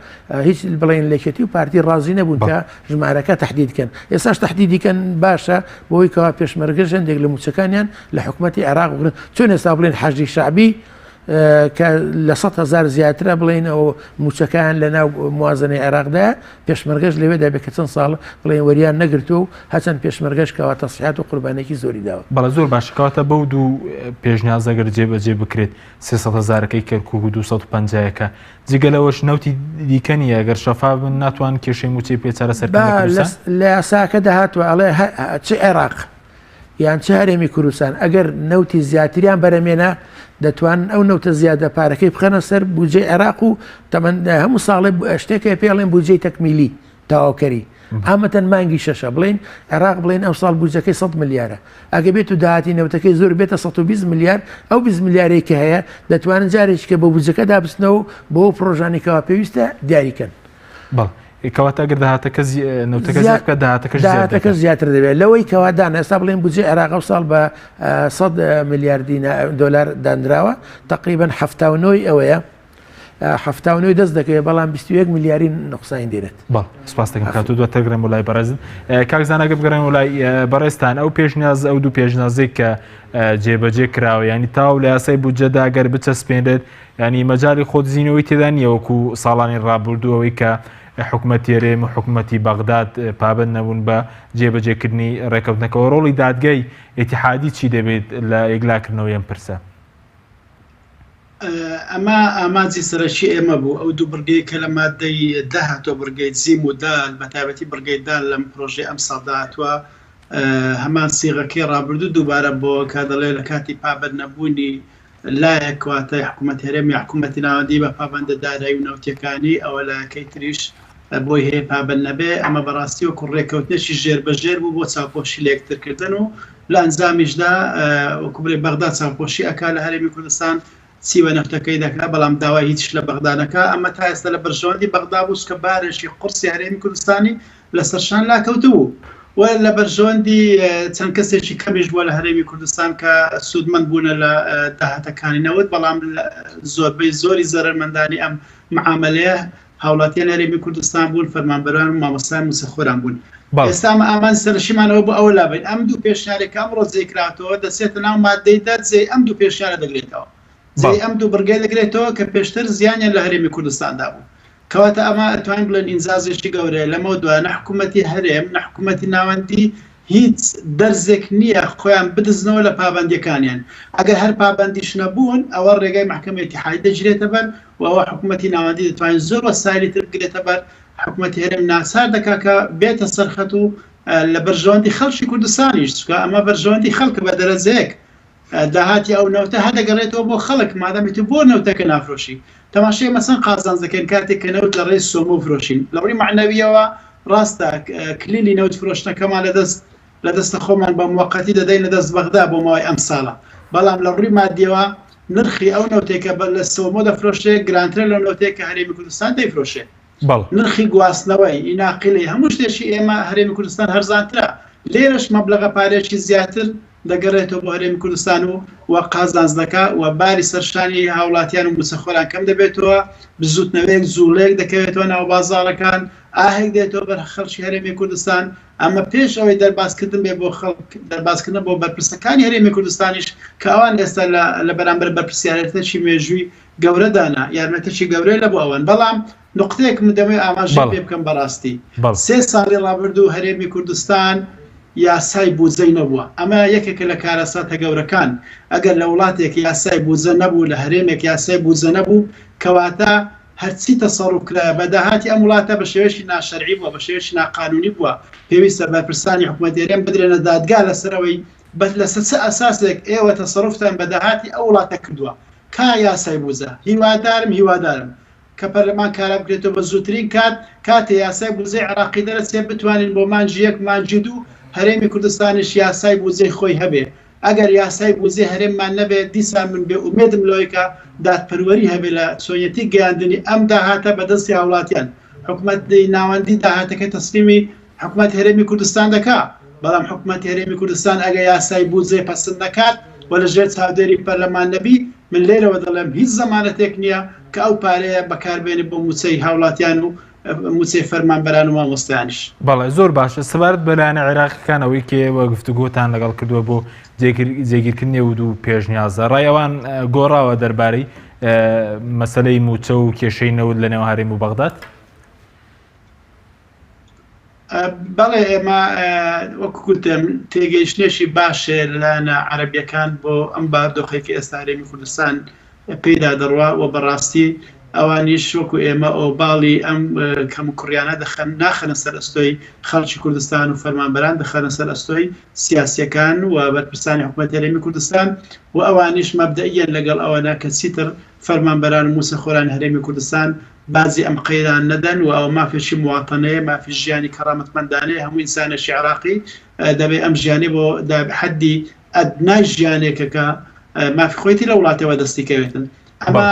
هیچ بڵێن لە یەکێتی و پارتی ڕازی نەبوون کە ژمارەکە تەحدید کەن ئێستاش تەحدیدی کەن باشە بۆی کەوا پێشمەرگەش هەندێک لە موچەکانیان لە حکومەتی عێراق بگرن چۆن ئێستا بڵێن حەشدی شەعبی کە لە 100 هەزار زیاترە بڵێن ئەو موچەکان لە ناو موازنەی عێراقدا پێشمەرگەش لەوێدا بێ کە چەند ساڵ بڵێن وەریان نەگرتووە و هەچەند پێشمەرگەش کەوا تەسحات و قوربانێکی زۆری داوە. بەڵێ زۆر باشە کەواتە بەو دوو پێشنیازە گەر جێبەجێ بکرێت 300 هەزارەکەی کەرکوک و 250ەکە جگە لەوەش نەوتی دیکە نییە گەر شەفاف بن ناتوان کێشەی مووچەی پێ چارەسەر بکەن لە با کوردستان؟ لە یاساکەدا هاتووە ئەڵێ چ عێراق یان چ هەرێمی کوردستان ئەگەر نەوتی زیاتریان بەرەمێنا دەتوانن ئەو نەوتە زیادە پارەکەی بخەنە سەر بودجەی عێراق و تەمەن هەموو ساڵێ شتێکە پێڵێن بودجەی تەکمیلی تەواوکەری عامەتەن مانگی شەشە بڵێن عێراق بڵێن ئەو ساڵ بودجەکەی 100 ملیارە ئەگە بێت و داهاتی نەوتەکەی زۆر بێتە 120 ملیار ئەو 20 ملیارەی کە هەیە دەتوانن جارێکی کە بۆ بودجەکەدا بچنەوە بۆ پرۆژانی کەوا پێویستە دیاریکەن. بەڵێ کەواتە ئەگەر داهاتەکە نەوتەکە زیاد بکات داهاتەکەش زیاد داهاتەکە زیاتر دەبێت لەوەی کەوا دان ئێستا بڵێن بودجەی عێراق ئەو ساڵ بە 100 ملیار دۆلار دانراوە تقریبا 79 ئەوەیە 79 دەست دەکەوێت بەڵام 21 ملیاری نقصان دێنێت. بەڵێ سپاس دەکەم کات و دواتر گەڕێم بۆ لای بەڕێزت کاک زانا گە بگەڕێم بۆ لای بەڕێزتان ئەو پێشنیاز ئەو دوو پێشنیازێک کە جێبەجێ کراوە ینی تاو لە یاسای بودجەدا گەر بچەسپێنرێت ینی مەجای خۆدزینەوەی تێدا نییە وەکو ساڵانی ڕابردوو ئەوەی کە حکومەتی هەرێم و حکومەتی بەغداد پابەند نەبوون بە جێبەجێکردنی ڕێکەوتنەکەەوە ڕۆڵی دادگای ئیتیحادی چی دەبێت لە یەکلاکردنەوەی ئەم پرسە؟ ئەمە ئامانجی سەرەکی ئێمە بوو، ئەو دوو بڕگەی کە لە ماددەی دە هاتووە، بڕگەی جیم و دال، بە تایبەتی بڕگەی دال لەم پرۆژەی ئەمساڵدا هاتووە، هەمان سیغەکەی ڕابردوو دووبارە بۆوە کە دەڵێ لە کاتی پابەند نەبوونی لایەک واتە حکوومەتی هەرێم یا حکوومەتی ناوەندی بە پابەندە دارایی و نەوتیەکانی ئەوە لایەکەی تریش بۆی هەیە پابەند نەبێ، ئەمە بەڕاستی وەکو ڕێککەوتنێکی ژێر بە ژێر بوو بۆ چاوپۆشی لە یەکتر کردن و لە ئەنجامیشدا وەکو بڵێ بەغدا چاوپۆشی ئەکا لە هەرێمی کوردستان چی بە نەوتەکەی دەکا بەڵام داوای هیچ لە بەغدا نەکا، ئەمە تا ئێستا لە بەرژەوەندی بەغدا بوو چونکە بارێکی قوڕسی هەرێمی کوردستانی لەسەر شان لاکەوتبوو و لە بەرژەوەندی چەند کەسێکی کەمیش بووە لە هەرێمی کوردستان کە سوودمەند بوونە لە داهاتەکانی نەوت بەڵام زۆربەی زۆری زەرەرمەندانی ئەم معامەلەیە. هاوڵاتیان هەرێمی کوردستان بوون، فەرمانبەران و مامۆستایان مووچەخۆران بوون. ئێستا ئەمە ئامانجی سەرەکیمان ئەوە بوو ئەوە لابەین. ئەم دوو پێشنیارەی کە ئەمڕۆ جێی کراوەتەوە دەچێتە ناو ماددەی دە، جێی ئەم دوو پێشنیارە دەگرێتەوە. جێی ئەم دوو بڕگەیە دەگرێتەوە کە پێشتر زیانیان لە هەرێمی کوردستان دابوو. کەواتە ئەمە ئەتوانین بڵێن ئینجازێکی گەورەیە، لەمەودوا نە حکوومەتی هەرێم نە حکوومەتی ناوەندی هیچ دەرزێک نییە خۆیان بدزنەوە لە پابەندییەکانیان، ئەگەر هەر پابەندیش نەبوون ئەوە ڕێگای مەحکەمەی ئیتیحادی دەگیرێتە بەر و ئەوە حکوومەتی ناوەندی دەتوانێت زۆر وەسایلی تر بگرێتە بەر، حکوومەتی هەرێم ناچار دەکات کە بێتە سەر خەت و لە بەرژەوەندی خەڵکی کوردستانیش، چونکە ئەمە بەرژەوەندی خەڵکە بە دەرەجەیەک. داهاتی ئەو نەوتە هەر دەگەڕێتەوە بۆ خەڵک مادامی تۆ بۆ نەوتەکە نافرۆشی تەماشای ئێمە چەند قازانج دەکەین کاتێک کە نەوت لە ڕێی سۆمۆ فرۆشین لە ڕووی مەعنەویەوە ڕاستە کلیلی نەوت فرۆشتنەکەمان لە دەست لە دەستە خۆمان بە موەقەتی دەدەین لە دەست بەغدا بۆ ماوەی ئەم ساڵە بەڵام لە ڕووی مادیەوە نرخی ئەو نەوتێکە بە لە سۆمۆ دەفرۆشێ گرانترە لەو نەوتێک کە هەرێمی کوردستان دەیفرۆشێ بەڵێ. نرخی گواستنەوەی، ی ناقیلەی، هەموو شتێکی ئێمە هەرێمی کوردستان هەرزانترە، لێرەش مەبلەغە پارەیەکی زیاتر دەگەڕێتەوە بۆ هەرێمی کوردستان و و قازانج دەکا و باری سەرشانی هاوڵاتیان و مووچەخۆران کەم دەبێتەوە، بزووتنەوەیەک جووڵەیەک دەکەوێتەوە ناو بازاڕەکان، ئاهێک دێتەوە بەر خەڵکی هەرێمی کوردستان، ئەمە پێش ئەوەی دەربازکردن بێ بۆ خەڵک، دەربازکردنە بۆ بەرپرسەکانی هەرێمی کوردستانیش کە ئەوان ئێستا لە لە بەرامبەر بەرپرسیارێتێکی مێژووی گەورە دانا یارمەتیی گەورەیە لە بۆ ئەوان بەڵام نوقتەیەک من دەمەوێت ئاماژەی پێ بکەم بەڕاستی سێ ساڵی ڕابردوو هەرێمی کوردستان یاسای بودجەی نەبووە ئەمە یەکێکە لە کارەساتە گەورەکان ئەگەر لە وڵاتێک یاسای بودجە نەبوو لە هەرێمێک یاسای بودجە نەبوو کەواتە هەرچی تەسەڕوف کرایە بە داهاتی ئەم وڵاتە بە شێوەیەکی ناشەرعی بووە بە شێوەیەکی ناقانونی بووە پێویستە بەرپرسانی حکومەتی هەرێم بدرێنە دادگا لەسەر ئەوەی بەس لەسەر چ ئەساسێک ئێوە تەسەروفتان بە داهاتی ئەو وڵاتە کردووە؟ کا یاسای بوجە؟ هیوادارم هیوادارم کە پەرلەمان کارا بکرێتەوە بە زووترین کات کاتێ یاسای بوجەی عێراقی دەرەچێ بتوانین بۆ مانگی یەک مانگی دوو هەرێمی کوردستانیش یاسای بوجەی خۆی هەبێ ئەگەر یاسای بوجەی هەرێممان نەبێ دیسان من بێ ئومێدم لەوەی کە دادپەروەری هەبێ لە چۆنیەتی گەیاندنی ئەم داهاتە بە دەستی هاوڵاتیان حکومەتی ناوەندی داهاتەکەی تەسلیمی حکومەتی هەرێمی کوردستان دەکا، بەڵام حکومەتی هەرێمی کوردستان ئەگەر یاسای بودجەی پەسند نەکات و لە ژێر چاودێری پەرلەمان نەبی، من لێرەوە دەڵێم هیچ زەمانەتێک نییە کە ئەو پارەیە بەکار بێنێ بۆ مووچەی هاوڵاتیان و مووچەی فەرمانبەران و مامۆستایانیش. بەڵێ زۆر باشە سەبارەت بە لایەنە عێراقیەکان ئەوەی کە ئێوە گفتوگۆتان لەگەڵ کردووە بۆ جێگیرکردنی ئەو دوو پێشنیازە ڕای ئەوان گۆڕاوە دەربارەی مەسەلەی مووچە و کێشەی نەوت لە نێوان هەرێم و بەغداد؟ بەڵێ ئێمە وەکو گوتم تێگەیشتنێکی باش هەیە لەلایەنە عەرەبیەکان بۆ ئەم باردۆخێک کە ئێستا هەرێمی کوردستان پێیدا دەڕوا و بەڕاستی ئەوانیش وەکو ئێمە ئۆباڵی ئەم کەم و کوڕیانە دەخەن ناخەنە سەر ئەستۆی خەڵکی کوردستان و فەرمانبەران دەخەنە سەر ئەستۆی سیاسیەکان و بەرپرسانی حکوومەت هەرێمی کوردستان و ئەوانیش مەبدەئیەن لەگەڵ ئەوەنا کە چیتر فەرمانبەران و مووچەخۆرانی هەرێمی کوردستان باجی ئەم قەیران نەدەن و ئەوە مافێکی مواتەنەیە، مافی ژیانی کەڕامەتمەندانەیە، هەموو ئینسانێکی عێراقی دەبێ ئەم ژیانەی بۆ حەدی ئەدنای ژیانێکە کە مافی خۆیەتی لە وڵاتێ وەدەستی کەوێتن. ئەمە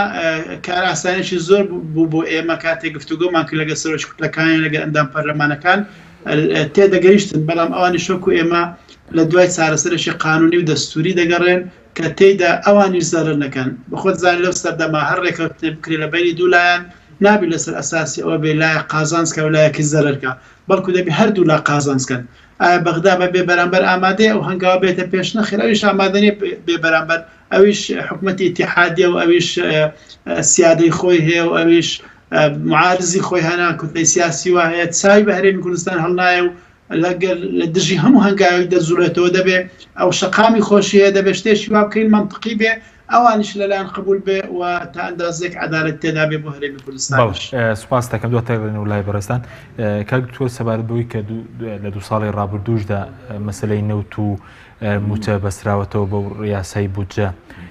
کارئاسانیی زۆر بوو بۆ ئێمە کاتێک گفتوگۆمان کرد لەگەڵ سەرۆکی کوتلەکانیان لەگەڵ ئەندام پەرلەمانەکان تێدەگەیشتن، بەڵام ئەوانیش وەکو ئێمە لە دوای چارەسەرێکی قانونی و دەستووری دەگەڕێن کە تێیدا ئەوانیش زەرەر نەکەن، بەخۆت زانی لەو سەردەمە هەر ڕێکەوتنێک بکرێ لە بەینی دوو لایەن نابی لەسەر ئەساسی ئەوە بێ لایەک قازانج کا و لایەکیش زەرەر کا، بەڵکو دەبی هەردوو لا قازانج کەن. ئایا بەغدا بە بێ بەرامبەر ئامادەیە ئەو هەنگاوە بێتە پێش؟ نەخێر ئەویش ئامادە نیە بێ بەرامبەر، ئەویش حکومەتی ئیتیحادیە و ئەویش سیادەی خۆی هەیە و ئەویش معارزی خۆی هەنا کوتلەی سیاسی وا هەیە چاوی بە هەرێمی کوردستان هەڵنایە و لەگەر لە دژی هەموو هەنگاوێک دەجوڵێتەوە دەبێ ئەو شەقامی خۆشی هەیە دەبێ شتێکی وا بکەین مەنتقی بێ ئەوانیش لەلایەن قبول بێ و تا ئەندازێک عەدالەت تێدا بێ بۆ هەرێمی کوردستانیش. بەڵێ سوپاس دەکەم دواتر لە لای بەڕێزتان کاک دکتۆر سەبارەت بەوەی کە لە دوو ساڵی ڕابردووشدا مەسەلەی نەوت و مووچە بەستراوەتەوە بەو یاسای بودجە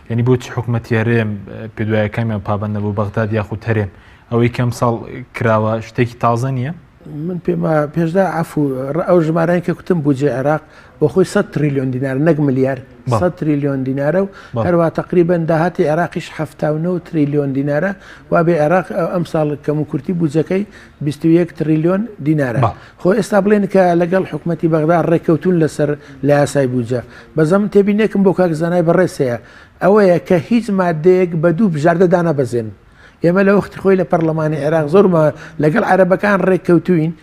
یعنی بۆچی حکومەتی هەرێم پێدوایەکانیان پابەند نەبوو بەغداد یاخود هەرێم ئەوەی کەم ساڵ کراوە شتێکی تازە نییە؟ من پێم وایە پێشدا عەفو ئەو ژمارەی کە کوتم بودجەی عێراق بۆ خۆی 100 تریلیۆن دینار نەک ملیار 100 تریلیۆن دینارە و هەروە تقریبا داهاتی عێراقیش 79 تریلیۆن دینارە وا بێ عێراق ئەم ساڵ کەم و کورتی بودجەکەی 21 تریلیۆن دینارە خۆ ئێستا بڵێن کە لەگەڵ حکوومەتی بەغدا ڕێککەوتون لەسەر لە یاسای بودجە بەزەم تێبینێکم بۆ کاک زانای بەڕێز هەیە ئەوەیە کە هیچ مادەیەک بە دوو بژاردە دانەبەزێن. ئێمە لە وەختی خۆی لە پەرلەمانی عێراق زۆرمە لەگەڵ عەرەبەکان ڕێککەوتوین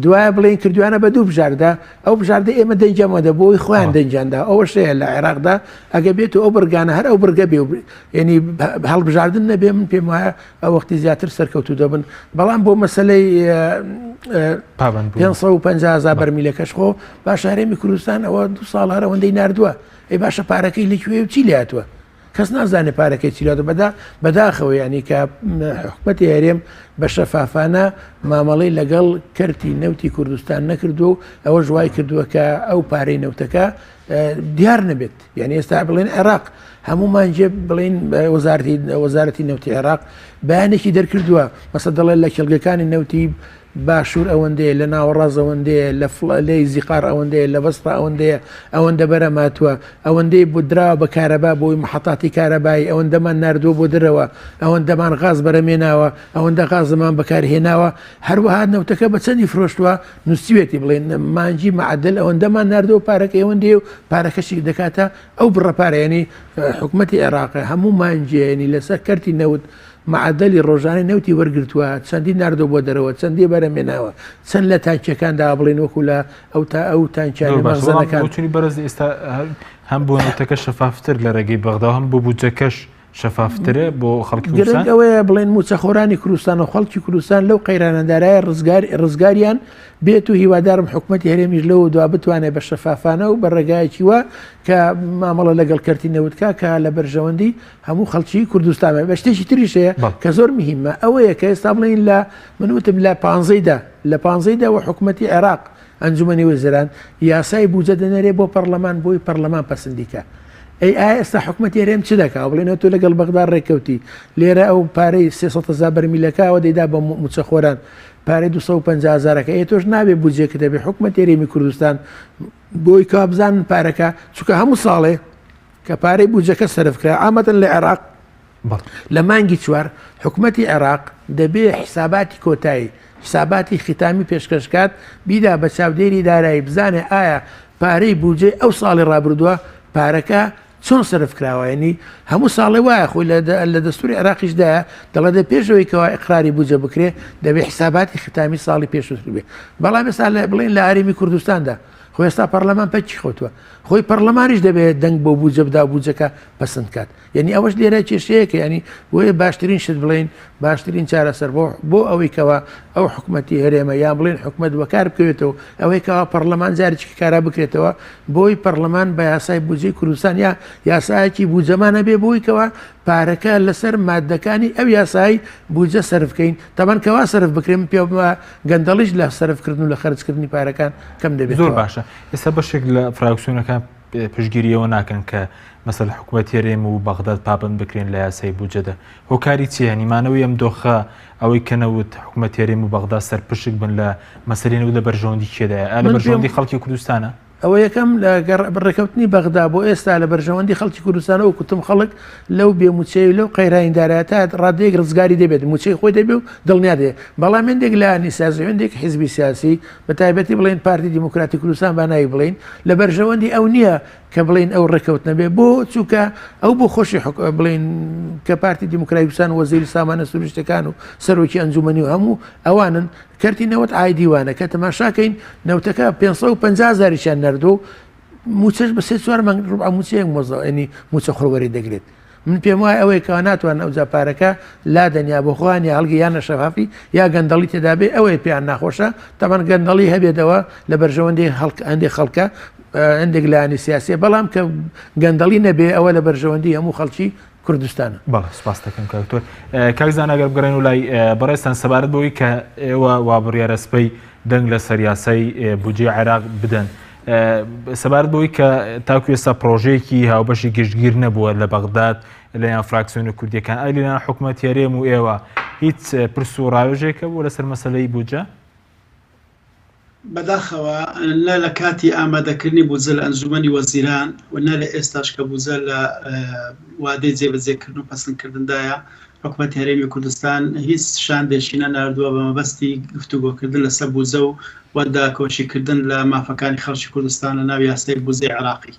دوایە بڵێن کردویانە بە دوو بژاردە ئەو بژاردە ئێمە دەنگیانمەدە بۆی خۆیان دەنگیاندا ئەوە شەیە لە عێراقدا ئەگە بێت و ئەو بڕگانە هەر ئەو بڕگە بێ ینی هەڵبژاردن نەبێ من پێم وایە ئەو وەختی زیاتر سەرکەوتو دەبن بەڵام بۆ مەسلەی 550 بەرمیلەکەش خۆ باش هەرێمی کوردستان ئەوە دو ساڵ هەرەوەندەی نردووە ئەی باشە پارەکەی لەکوێ و چی لاتوە کەس نازانێ پارەکەی چی لاتوە بەدا بەداخەوە یعنی کە حکومەتی هەرێم بە شەفافانە مامەڵەی لەگەڵ کەرتی نەوتی کوردستان نەکردووە و ئەوەش وای کردووە کە ئەو پارەی نەوتەکە دیار نەبێت یعنی ئێستا بڵێن عێراق هەموو مانجێ بڵین وەزارتی وەزارەتی نەوتی عێراق بەیانێکی دەرکردووە مەسە دەڵێن لە کێڵگەکانی نەوتی باشوور ئەوەندەیە، لە ناوەڕاست ئەوەندەیە، لە لەی زیقار ئەوەندەیە، لە بەسڕە ئەوەندەیە، ئەوەندە بەرهەم هاتووە، ئەوەندەی بۆ دراوە بە کارەبا بۆی محەتاتی کارەبایی، ئەوەندەمان ناردووە بۆ دەرەوە، ئەوەندەمان غاز بەرهەمێناوە، ئەوەندە غازمان بەکارهێناوە، هەروەها نەوتەکە بە چەندی فرۆشتووە، نووسیوێتی بڵێن مانگی مەعەدەل ئەوەندەمان ناردووە پارەکەی ئەوەندەیە و پارەکەشی دەکاتە ئەو بڕە پارە، یانی حکومەتی عێراق هەموو مانگێ یانی لەسەر کەرتی نەوت معەدەلی ڕۆژانەی نەوتی وەرگرتووە، چەندی ناردووە بۆ دەرەوە، چەندی بەرهەمهێناوە، چەند لە تانکییەکاندا بڵێین وەکو لە ئەو تا ئەو تانکیانەی زۆر باشە، بەڵام مەخزەنەکان. بۆچوونی بەڕێز ئێستا هەم بۆ نەوتەکە شەفافتر لە ڕێگەی بەغدا و هەم بۆ بودجەکەش شەفافترە بۆ خەڵکی گرنگ کوردستان؟ ئەوەیە بڵێن مووچەخۆرانی کوردستان و خەڵکی کوردستان لەو قەیرانە دارایە ڕزگار ڕزگاریان بێت و هیوادارم حکومەتی هەرێمیش لەوە دوا بتوانێت بە شەفافانە و بە ڕێگایەکی وا کە مامەڵە لەگەڵ کەرتی نەوت کا کە لە بەرژەوەندی هەموو خەڵکی کوردستان بە شتێکی تریش هەیە کە زۆر مهمە ئەوەیە کە ئێستا بڵین لە من وتم لە پانزەیدا لە پانزەیدا و حکوومەتی عێراق ئەنجومەنی وەزیران یاسای بودجە دەنێرێ بۆ پەرلەمان بۆی پەرلەمان پەسەندیکە ئەی ئایا ئێستا حکوومەتی هەرێم چ دەکا بڵێنەوە تۆ لەگەڵ بەغدا ڕێککەوتی لێرە ئەو پارەی 300 هەزار بەرمیلەکەەوە دەیدا بە موچەخۆران پارەی 250 هەزارەکە ئێ تۆش نابێ بودجەکە دەبێ حکوومەت هەرێمی کوردستان بۆی کا بزانن پارەکە چونکە هەموو ساڵێ کە پارەی بودجەکە سەرف کرا عامەتەن لە عێراق لە مانگی چوار حکومەتی عێراق دەبێ حساباتی کۆتایی حساباتی ختامی پێشکەش کات بیدا بە چاودێری دارایی بزانێ ئایا پارەی بودجەی ئەو ساڵی ڕابردووە پارەکە چۆن سەرف کراوە یعنی هەموو ساڵێ وایە خۆی لە دەستوری عێراقیشدایە دەڵێ دە پێشەوەی کەوا ئقراری بودجە بکرێ دەبێ حساباتی ختامی ساڵی پێشووتر بێ بەڵام ئێستا بڵێن لە هەرێمی کوردستاندا خۆ ئێستا پەرلەمان پەکی خەوتووە خۆی پەرلەمانیش دەبێت دەنگ بۆ بودجە بدا و بودجەکە پەسند کات یعنی ئەوەش لێرە کێشەیەکە ینی بۆیە باشترین شت بڵێن باشترین چارەسەر بۆ بۆ ئەوەی کەوا ئەو حکوومەتی هەرێمە یان بڵێن حکوومەت وەکار بکەوێتەوە ئەوەی کەوا پەرلەمان جارێکی کارا بکرێتەوە بۆی پەرلەمان بە یاسای بودجەی کوردستان یا یاسایەکی بودجەمانە بێ بۆی کەوا پارەکە لەسەر مادەکانی ئەو یاسای بودجە سەرف بکەین تەبەن کەوا سەرف بکرێن پێ گەندەڵیش لە سەرفکردن و لە خەرجکردنی پارەکان کەم دەبێت زۆر باشە ئێستا بەشێک لە فراکسیۆنەکان پشگیریەوە ناکەن کە مەسەل حکوومەت هەرێم و بەغداد پابند بکرێن لە یاسای بودجەدا هۆکاری چیە نیمانەوەی ئەم دۆخە ئەوەی کە نەوت حکوومەت هەرێم و بەغدا سەرپشک بن لە مەسەلەی نەوت لە بەرژەوەندی کێدایە ئا لە بەرژەوەندی خەڵکی کوردستانە ئەوە یەکەم لە ڕێکەوتنی بەغدا بۆ ئێستا لە بەرژەوەندی خەڵکی کوردستانە و کوتم خەڵک لەو بێ مووچەی و لەو قەیرانی دارایە تا ڕادەیەک ڕزگاری دەبێت مووچەی خۆی دەبێ و دڵنیا دەبێت بەڵام هێندێک لایەنی سیاسی هێندێک حیزبی سیاسی بە تایبەتی بڵێن پارتی دیموکراتی کوردستان با ناوی بڵێین لە بەرژەوەندی ئەو نییە کە بڵێن ئەو ڕێکەوتنە بێ بۆ چووکە ئەو بۆ خۆشی بڵێن کە پارتی دیموکراتی کوردستان وەزیری سامانە سروشتەکان و سەرۆکی ئەنجومەنی و هەموو ئەوانن کەرتی نەوت ئایدی وانە کە تەماشاکەین نەوتەکە 550 هەزاریشیان نەردوو و موچەش بە سێ چوار مانگ ڕوبع موچەیەک مۆزە ینی موچە خۆوەری دەگرێت من پێم وایە ئەوەیە کەوا ناتوان ئەوجا پارەکە لادەن یا بۆ خۆیان یا هەڵگی یان نەشەفافی یا گەندەڵی تێدا بێ ئەوەیە پێیان ناخۆشە تەمان گەندەڵی هەبێتەوە لە بەرژەوەندی هەڵک هەندێک خەڵکە هەندێک لایەنی سیاسیە بەڵام کە گەندەڵی نەبێ ئەوە لە بەرژەوەندی هەموو خەڵکی کوردستانە. بەڵێ سوپاست دەکەم کاک دکتۆر. کاک زانا گەر بگەڕێن و لای بەڕێزتان سەبارەت بەوەی کە ئێوە وا بڕیارە سبەی دەنگ لەسەر یاسای بودجەی عێراق بدەن سەبارەت بەوەی کە تاکو ئێستا پرۆژەیەکی هاوبەشی گشتگیر نەبووە لە بەغداد لەلایەن فراکسیۆنە کوردیەکان ئەی لەلایەن حکومەت هەرێم و ئێوە هیچ پرس و ڕاوێژێکە بوو لەسەر مەسەلەی بودجە؟ بەداخەوە نە لە کاتی ئامادەکردنی بودجە لە ئەنجومەنی وەزیران و نە لە ئێستاش کە بودجە لە وادەی جێبەجێکردن و پەسندکردندایە، حکومەتی هەرێمی کوردستان هیچ شاندێکی نەناردووە بە مەبەستی گفتوگۆکردن لەسەر بودجە و و داکۆکیکردن لە مافەکانی خەڵکی کوردستان لە ناو یاسای بودجەی عێراقی.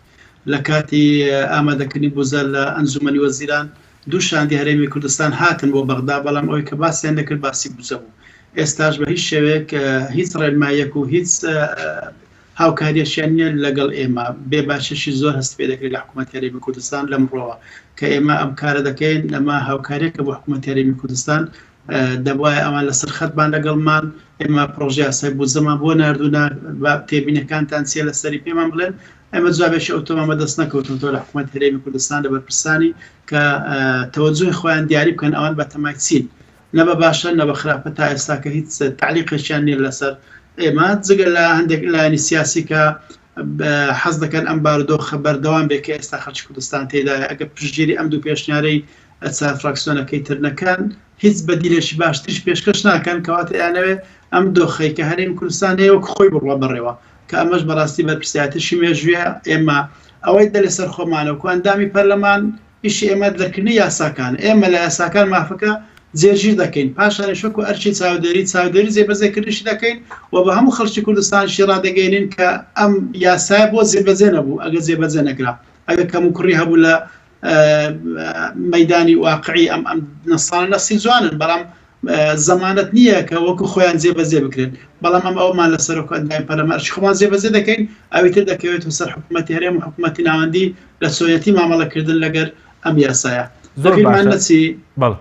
لە کاتی ئامادەکردنی بودجە لە ئەنجومەنی وەزیران. دوو شاندی هەرێمی کوردستان هاتن بۆ بەغدا بەڵام ئەوەی کە باسیان دەکرد باسی بودجە بوو. ئێستاش بە هیچ شێوەیەک هیچ ڕێنماییەک و هیچ هاوکاریەکیان نییە لەگەڵ ئێمە، بێ باشیەکی زۆر هەست پێ دەکرێت لە حکوومەتی هەرێمی کوردستان لەم ڕووەوە کە ئێمە ئەم کارە دەکەین، ئەمە هاوکاریەکە بۆ حکوومەتی هەرێمی کوردستان، دەبوایە ئەوان لەسەر خەت بان لەگەڵمان، ئێمە پڕۆژە یاسای بودجەمان بۆ ناردوونە، با تێبینیەکانتان چییە لەسەری پێمان بڵێن، ئێمە جوابێکی ئەوتۆمان بەدەست نەکەوتووەتەوە لە حکوومەتی هەرێمی کوردستان لە بەرپرسانی کە تەوەجوهی خۆیان دیاری بکەن ئەوان بەتەمای چین. نە بە باشە نە بە خراپە تا ئێستاکە هیچ تەعلیقێکیان نیە لەسەر ئێمە جگە لە هەندێک لایەنی سیاسی کە حەز دەکەن ئەم بارودۆخە بەردەوام بێت کە ئێستا خەڵکی کوردستان تێدایە ئەگەر پشتگیری ئەم دوو پێشنیارەی چار فراکسیۆنەکەی تر نەکەن هیچ بەدیلێکی باشتریش پێشکەش ناکەن کەواتە ئەیانەوێت ئەم دۆخەی کە هەرێمی کوردستان هەیە وەک خۆی بڕوا بەڕێوە کە ئەمەش بەڕاستی بەرپرسیارێتیی مێژوویە ئێمە ئەوەی دە لەسەر خۆمانە وەکو ئەندامی پەرلەمان ئیشی ئێمە دەرکردنی یاساکانە، ئێمە لە یاساکان مافەکە جێگیر دەکەین، پاشانیش وەکو ئەرکی چاودێری، چاودێری جێبەجێکردنیشی دەکەین و بە هەموو خەڵکی کوردستانیشی ڕادەگەیەنین کە ئەم یاسایە بۆ جێبەجێ نەبوو، ئەگەر جێبەجێ نەکرا، ئەگەر کەموکوڕی هەبوو لە مەیدانی واقعی ئەم ئەم نەسانە نەسی جوانن، بەڵام زەمانەت نییە کە وەکو خۆیان جێبەجێ بکرێن، بەڵام ئەم ئەوەمان لە سەرۆک ئەندامی پەرلەمان ئەرکی خۆمان جێبەجێ دەکەین، ئەوی تر دەکەوێتەوە سەر حکوومەتی هەرێم و حکوومەتی ناوەندی لە چۆنیەتی مامەڵەکردن لەگەر ئەم یاسایە. زۆر لەبیرمان باشە نەچی بەڵێ.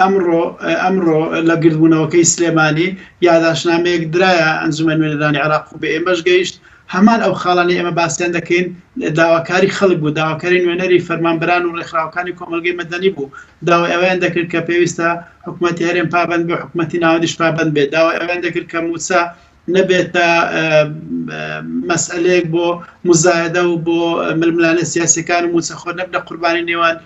ئەمڕۆ ئەمڕۆ لە گردبوونەوەکەی سلێمانی یاداشتنامەیەک درایە ئەنجومەنی نوێنەرانی عێراق و بە ئێمەش گەیشت، هەمان ئەو خاڵانەی ئێمە باسیان دەکەین داواکاری خەڵک بوو، داواکاری نوێنەری فەرمانبەران و ڕێکخراوەکانی کۆمەڵگەی مەدەنی بوو، داوای ئەوەیان دەکرد کە پێویستە حکومەتی هەرێم پابەند بێ، حکومەتی ناوەندیش پابەند بێت، داوای ئەوەیان دەکرد کە مووچە نەبێتە مەسئەلەیەک بۆ موزایەدە و بۆ ململانێ سیاسیەکان و مووچەخۆر نەبنە قوربانی نێوان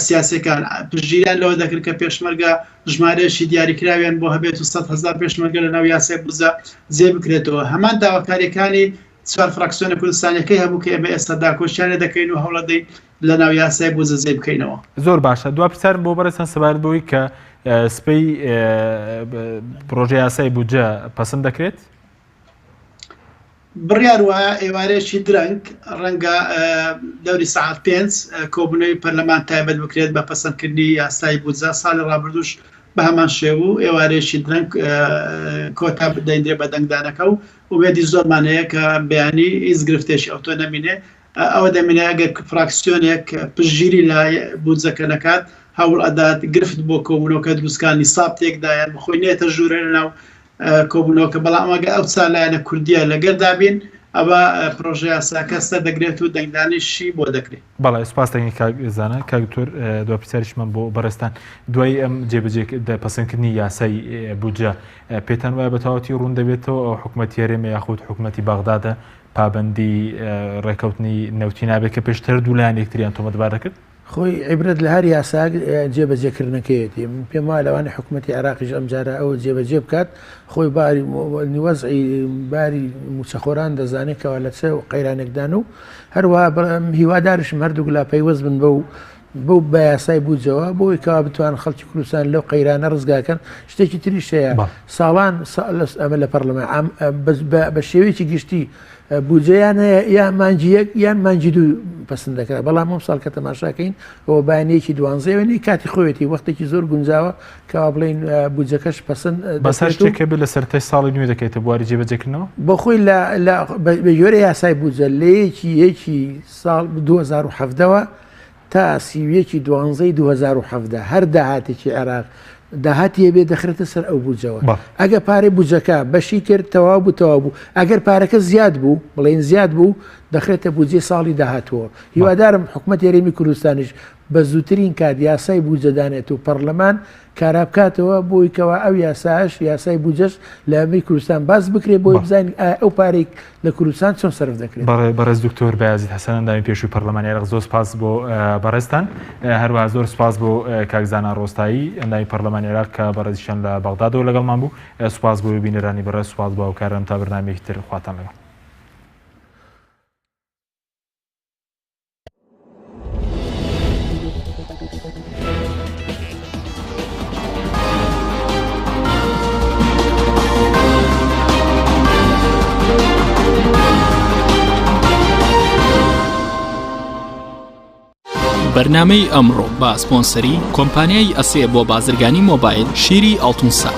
سیاسیەکان پشتگیریان لەوە دەکرد کە پێشمەرگە ژمارەیەکی دیاریکراویان بۆ هەبێت و 100 هەزار پێشمەرگە لەناو یاسای بودجە جێ بکرێتەوە. هەمان داواکاریەکانی چوار فراکسیۆنە کوردستانیەکەی هەبوو کە ئێمە ئێستا داکۆکیان لێ دەکەین و هەوڵەدەین لەناو یاسای بودجە جێ بکەینەوە. زۆر باشە دوا پرسیارم بۆ بەڕێزتان سەبارەت بەوەی کە سبەی پڕۆژە یاسای بودجە پەسند دەکرێت؟ بڕیار وایە ئێوارەیەکی درەنگ ڕەنگە دەوری سەعات پێنج کۆبوونەوەی پەرلەمان تایبەت بکرێت بە پەسەندکردنی یاسای بودجە، ساڵی ڕابردووش بە هەمان شێوە و ئێوارەیەکی درەنگ کۆتا دەیندرێت بە دەنگدانەکە و ئومێدی زۆرمان هەیە کە بەیانی هیچ گرفتێکی ئەوتۆ نەمینێ، ئەوە دەمینێ ئەگەر فراکسیۆنێک پشتگیری لە بودجەکە نەکات هەوڵ ئەدات گرفت بۆ کۆبوونەوەکە دروستکات، نیساب تێکدا یان بەخۆی نێتە ژوورێ لەناو کۆبوونەوەکە، بەڵام ئەگەر ئەو چا لایەنە کوردییە لەگەر دابین ئەوە پرۆژە یاساکە سەردەگرێت و دەنگدانیشی بۆ دەکرێت. بەڵێ سوپاس دەکەین کاک زانا. کاک دکتۆر دوا پرسیاریشمان بۆ بەڕێزتان دوای ئەم جێبەجێ پەسەندکردنی یاسای بودجە پێتان وایە بە تەواوەتی ڕوون دەبێتەوە ئەو حکومەتی هەرێمە یاخود حکومەتی بەغدادە پابەندی ڕێکەوتنی نەوتی نابێت کە پێشتر دوو لایەن یەکتریان تۆمەتبار دەکرد؟ خۆی عیبرەت لە هەر یاسایەک جێبەجێکردنەکەیەتی، من پێم وایە لەوانەیە حکومەتی عێراقیش ئەمجارە ئەوە جێبەجێ بکات، خۆی باری وەزعی باری مووچەخۆران دەزانێت کەوا لە چ قەیرانێکدان و هەروەها هیواداریشم هەردووکلا پەیوەست بن بەو بەو بە یاسای بودجەوە بۆی کەوا بتوان خەڵکی کوردستان لەو قەیرانە ڕزگاکەن شتێکی تریش هەیە ساڵان ئەمە لە پەرلەمان بە شێوەیەکی گشتی بودجەیان هەیە یا مانگی یەک یان مانگی دوو پەسند دەکرا بەڵام ئەم ساڵ کە تەماشاکەین ئەوە بەیانیەکی دوانزەیەوە کاتی خۆیەتی وەختێکی زۆر گونجاوە کەوا بڵێین بودجەکەش پەسند بەس هەر شتێک هەبێت لە سەرەتای ساڵی نوێ دەکەوێتە بواری جێبەجێکردنەوە؟ بۆ خۆی لە لە بە گوێرەی یاسای بودجە لە یەکی یەکی ساڵ 2017 وە تا 31 ی دوانزەی 2017 هەر داهاتێکی عێراق داهاتی هەبێت دەخرێتە سەر ئەو بودجەوە ئەگەر پارەی بودجەکە بەشی کرد تەواو بوو تەواو بوو ئەگەر پارەکە زیاد بوو بڵێین زیاد بوو دەخرێتە بودجەی ساڵی داهاتووە هیوادارم حکومەتی هەرێمی کوردستانیش بە زووترین کات یاسای بودجە دانێت و پەڕلەمان کارا بکاتەوە بۆی کەوا ئەو یاسایەش یاسای بودجەش لە هەرێمی کوردستان باس بکرێت بۆی بزانین ئایا ئەو پارەی لە کوردستان چۆن سەرف دەکرێت. بەڵێ بەڕێز دکتۆر بایەزید حەسەن ئەندامی پێشووی پەڕلەمانی عێراق زۆر سپاس بۆ بەڕێزتان هەروەها زۆر سپاس بۆ کاک زانا ڕۆستایی ئەندامی پەڕلەمانی عێراق کە بەڕێزیشیان لە بەغدادەوە لەگەڵمان بوو سپاس بۆ بینەرانی بەڕێز سپاس بۆ هاوکارانم تا بەرنامەیەکی تر خواتان لەگەڵ. بەرنامەی ئەمڕۆ بە سپۆنسەری کۆمپانیای ئەسێ بۆ بازرگانی مۆبایل شیری ئاڵتونسا.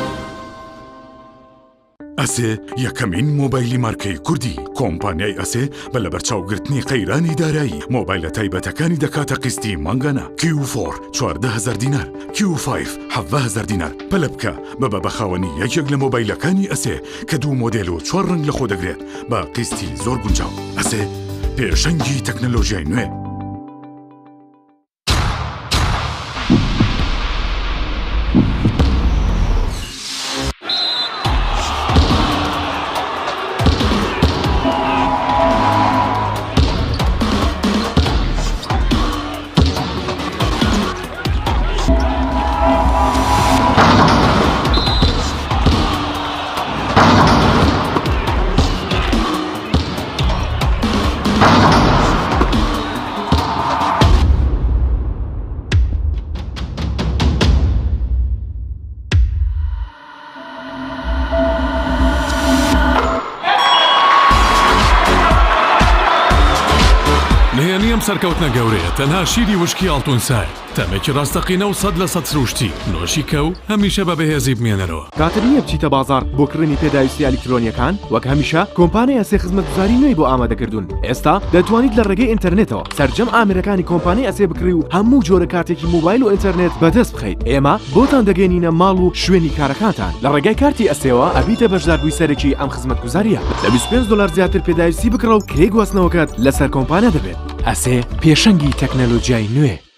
ئەسێ یەکەمین مۆبایلی مارکەی کوردی کۆمپانیای ئەسێ بە لەبەرچاوگرتنی قەیرانی دارایی مۆبایلە تایبەتەکانی دەکاتە قیستی مانگانە کیو فۆر 14000 دینار کیو فایڤ 17000 دینار پەلە بکە ببە بە خاوەنی یەکێک لە مۆبایلەکانی ئەسێ کە دوو مۆدێل و چوار ڕەنگ لەخۆ دەگرێت بە قیستی زۆر گونجاو ئەسێ پێشەنگی تەکنەلۆژیای نوێ. نهێنی ئەم سەرکەوتنە گەورەیە تەنها شیری وشکی ئاڵتونسایە، تامێکی ڕاستەقینە و 100% سروشتی، نۆشی کە و هەمیشە بە بەهێزی بمێنەرەوە. کاتت نییە بچیتە بازاڕ بۆ کڕینی پێداویستیە ئەلیکترۆنییەکان؟ وەک هەمیشە کۆمپانیای ئەسێ خزمەتگوزاری نوێی بۆ ئامادەکردوون، ئێستا دەتوانیت لە ڕێگەی ئینتەرنێتەوە سەرجەم ئامێرەکانی کۆمپانیای ئەسێ بکڕی و هەموو جۆرە کارتێکی مۆبایل و ئینتەرنێت بەدەست بخەیت. ئێمە بۆتان دەگەیەنینە ماڵ و شوێنی کارەکانتان. لە ڕێگای کارتی ئەسێوە ئەبیتە بەشداربووی سەرەکی ئەم خزمەتگوزارییە. لە 25 دۆلار زیاتر پێداویستی بکڕە و کرێی گواستنەوەکەت لەسەر کۆمپانیا دەبێت. ئەسێ پێشەنگی تەکنەلۆجیای نوێ.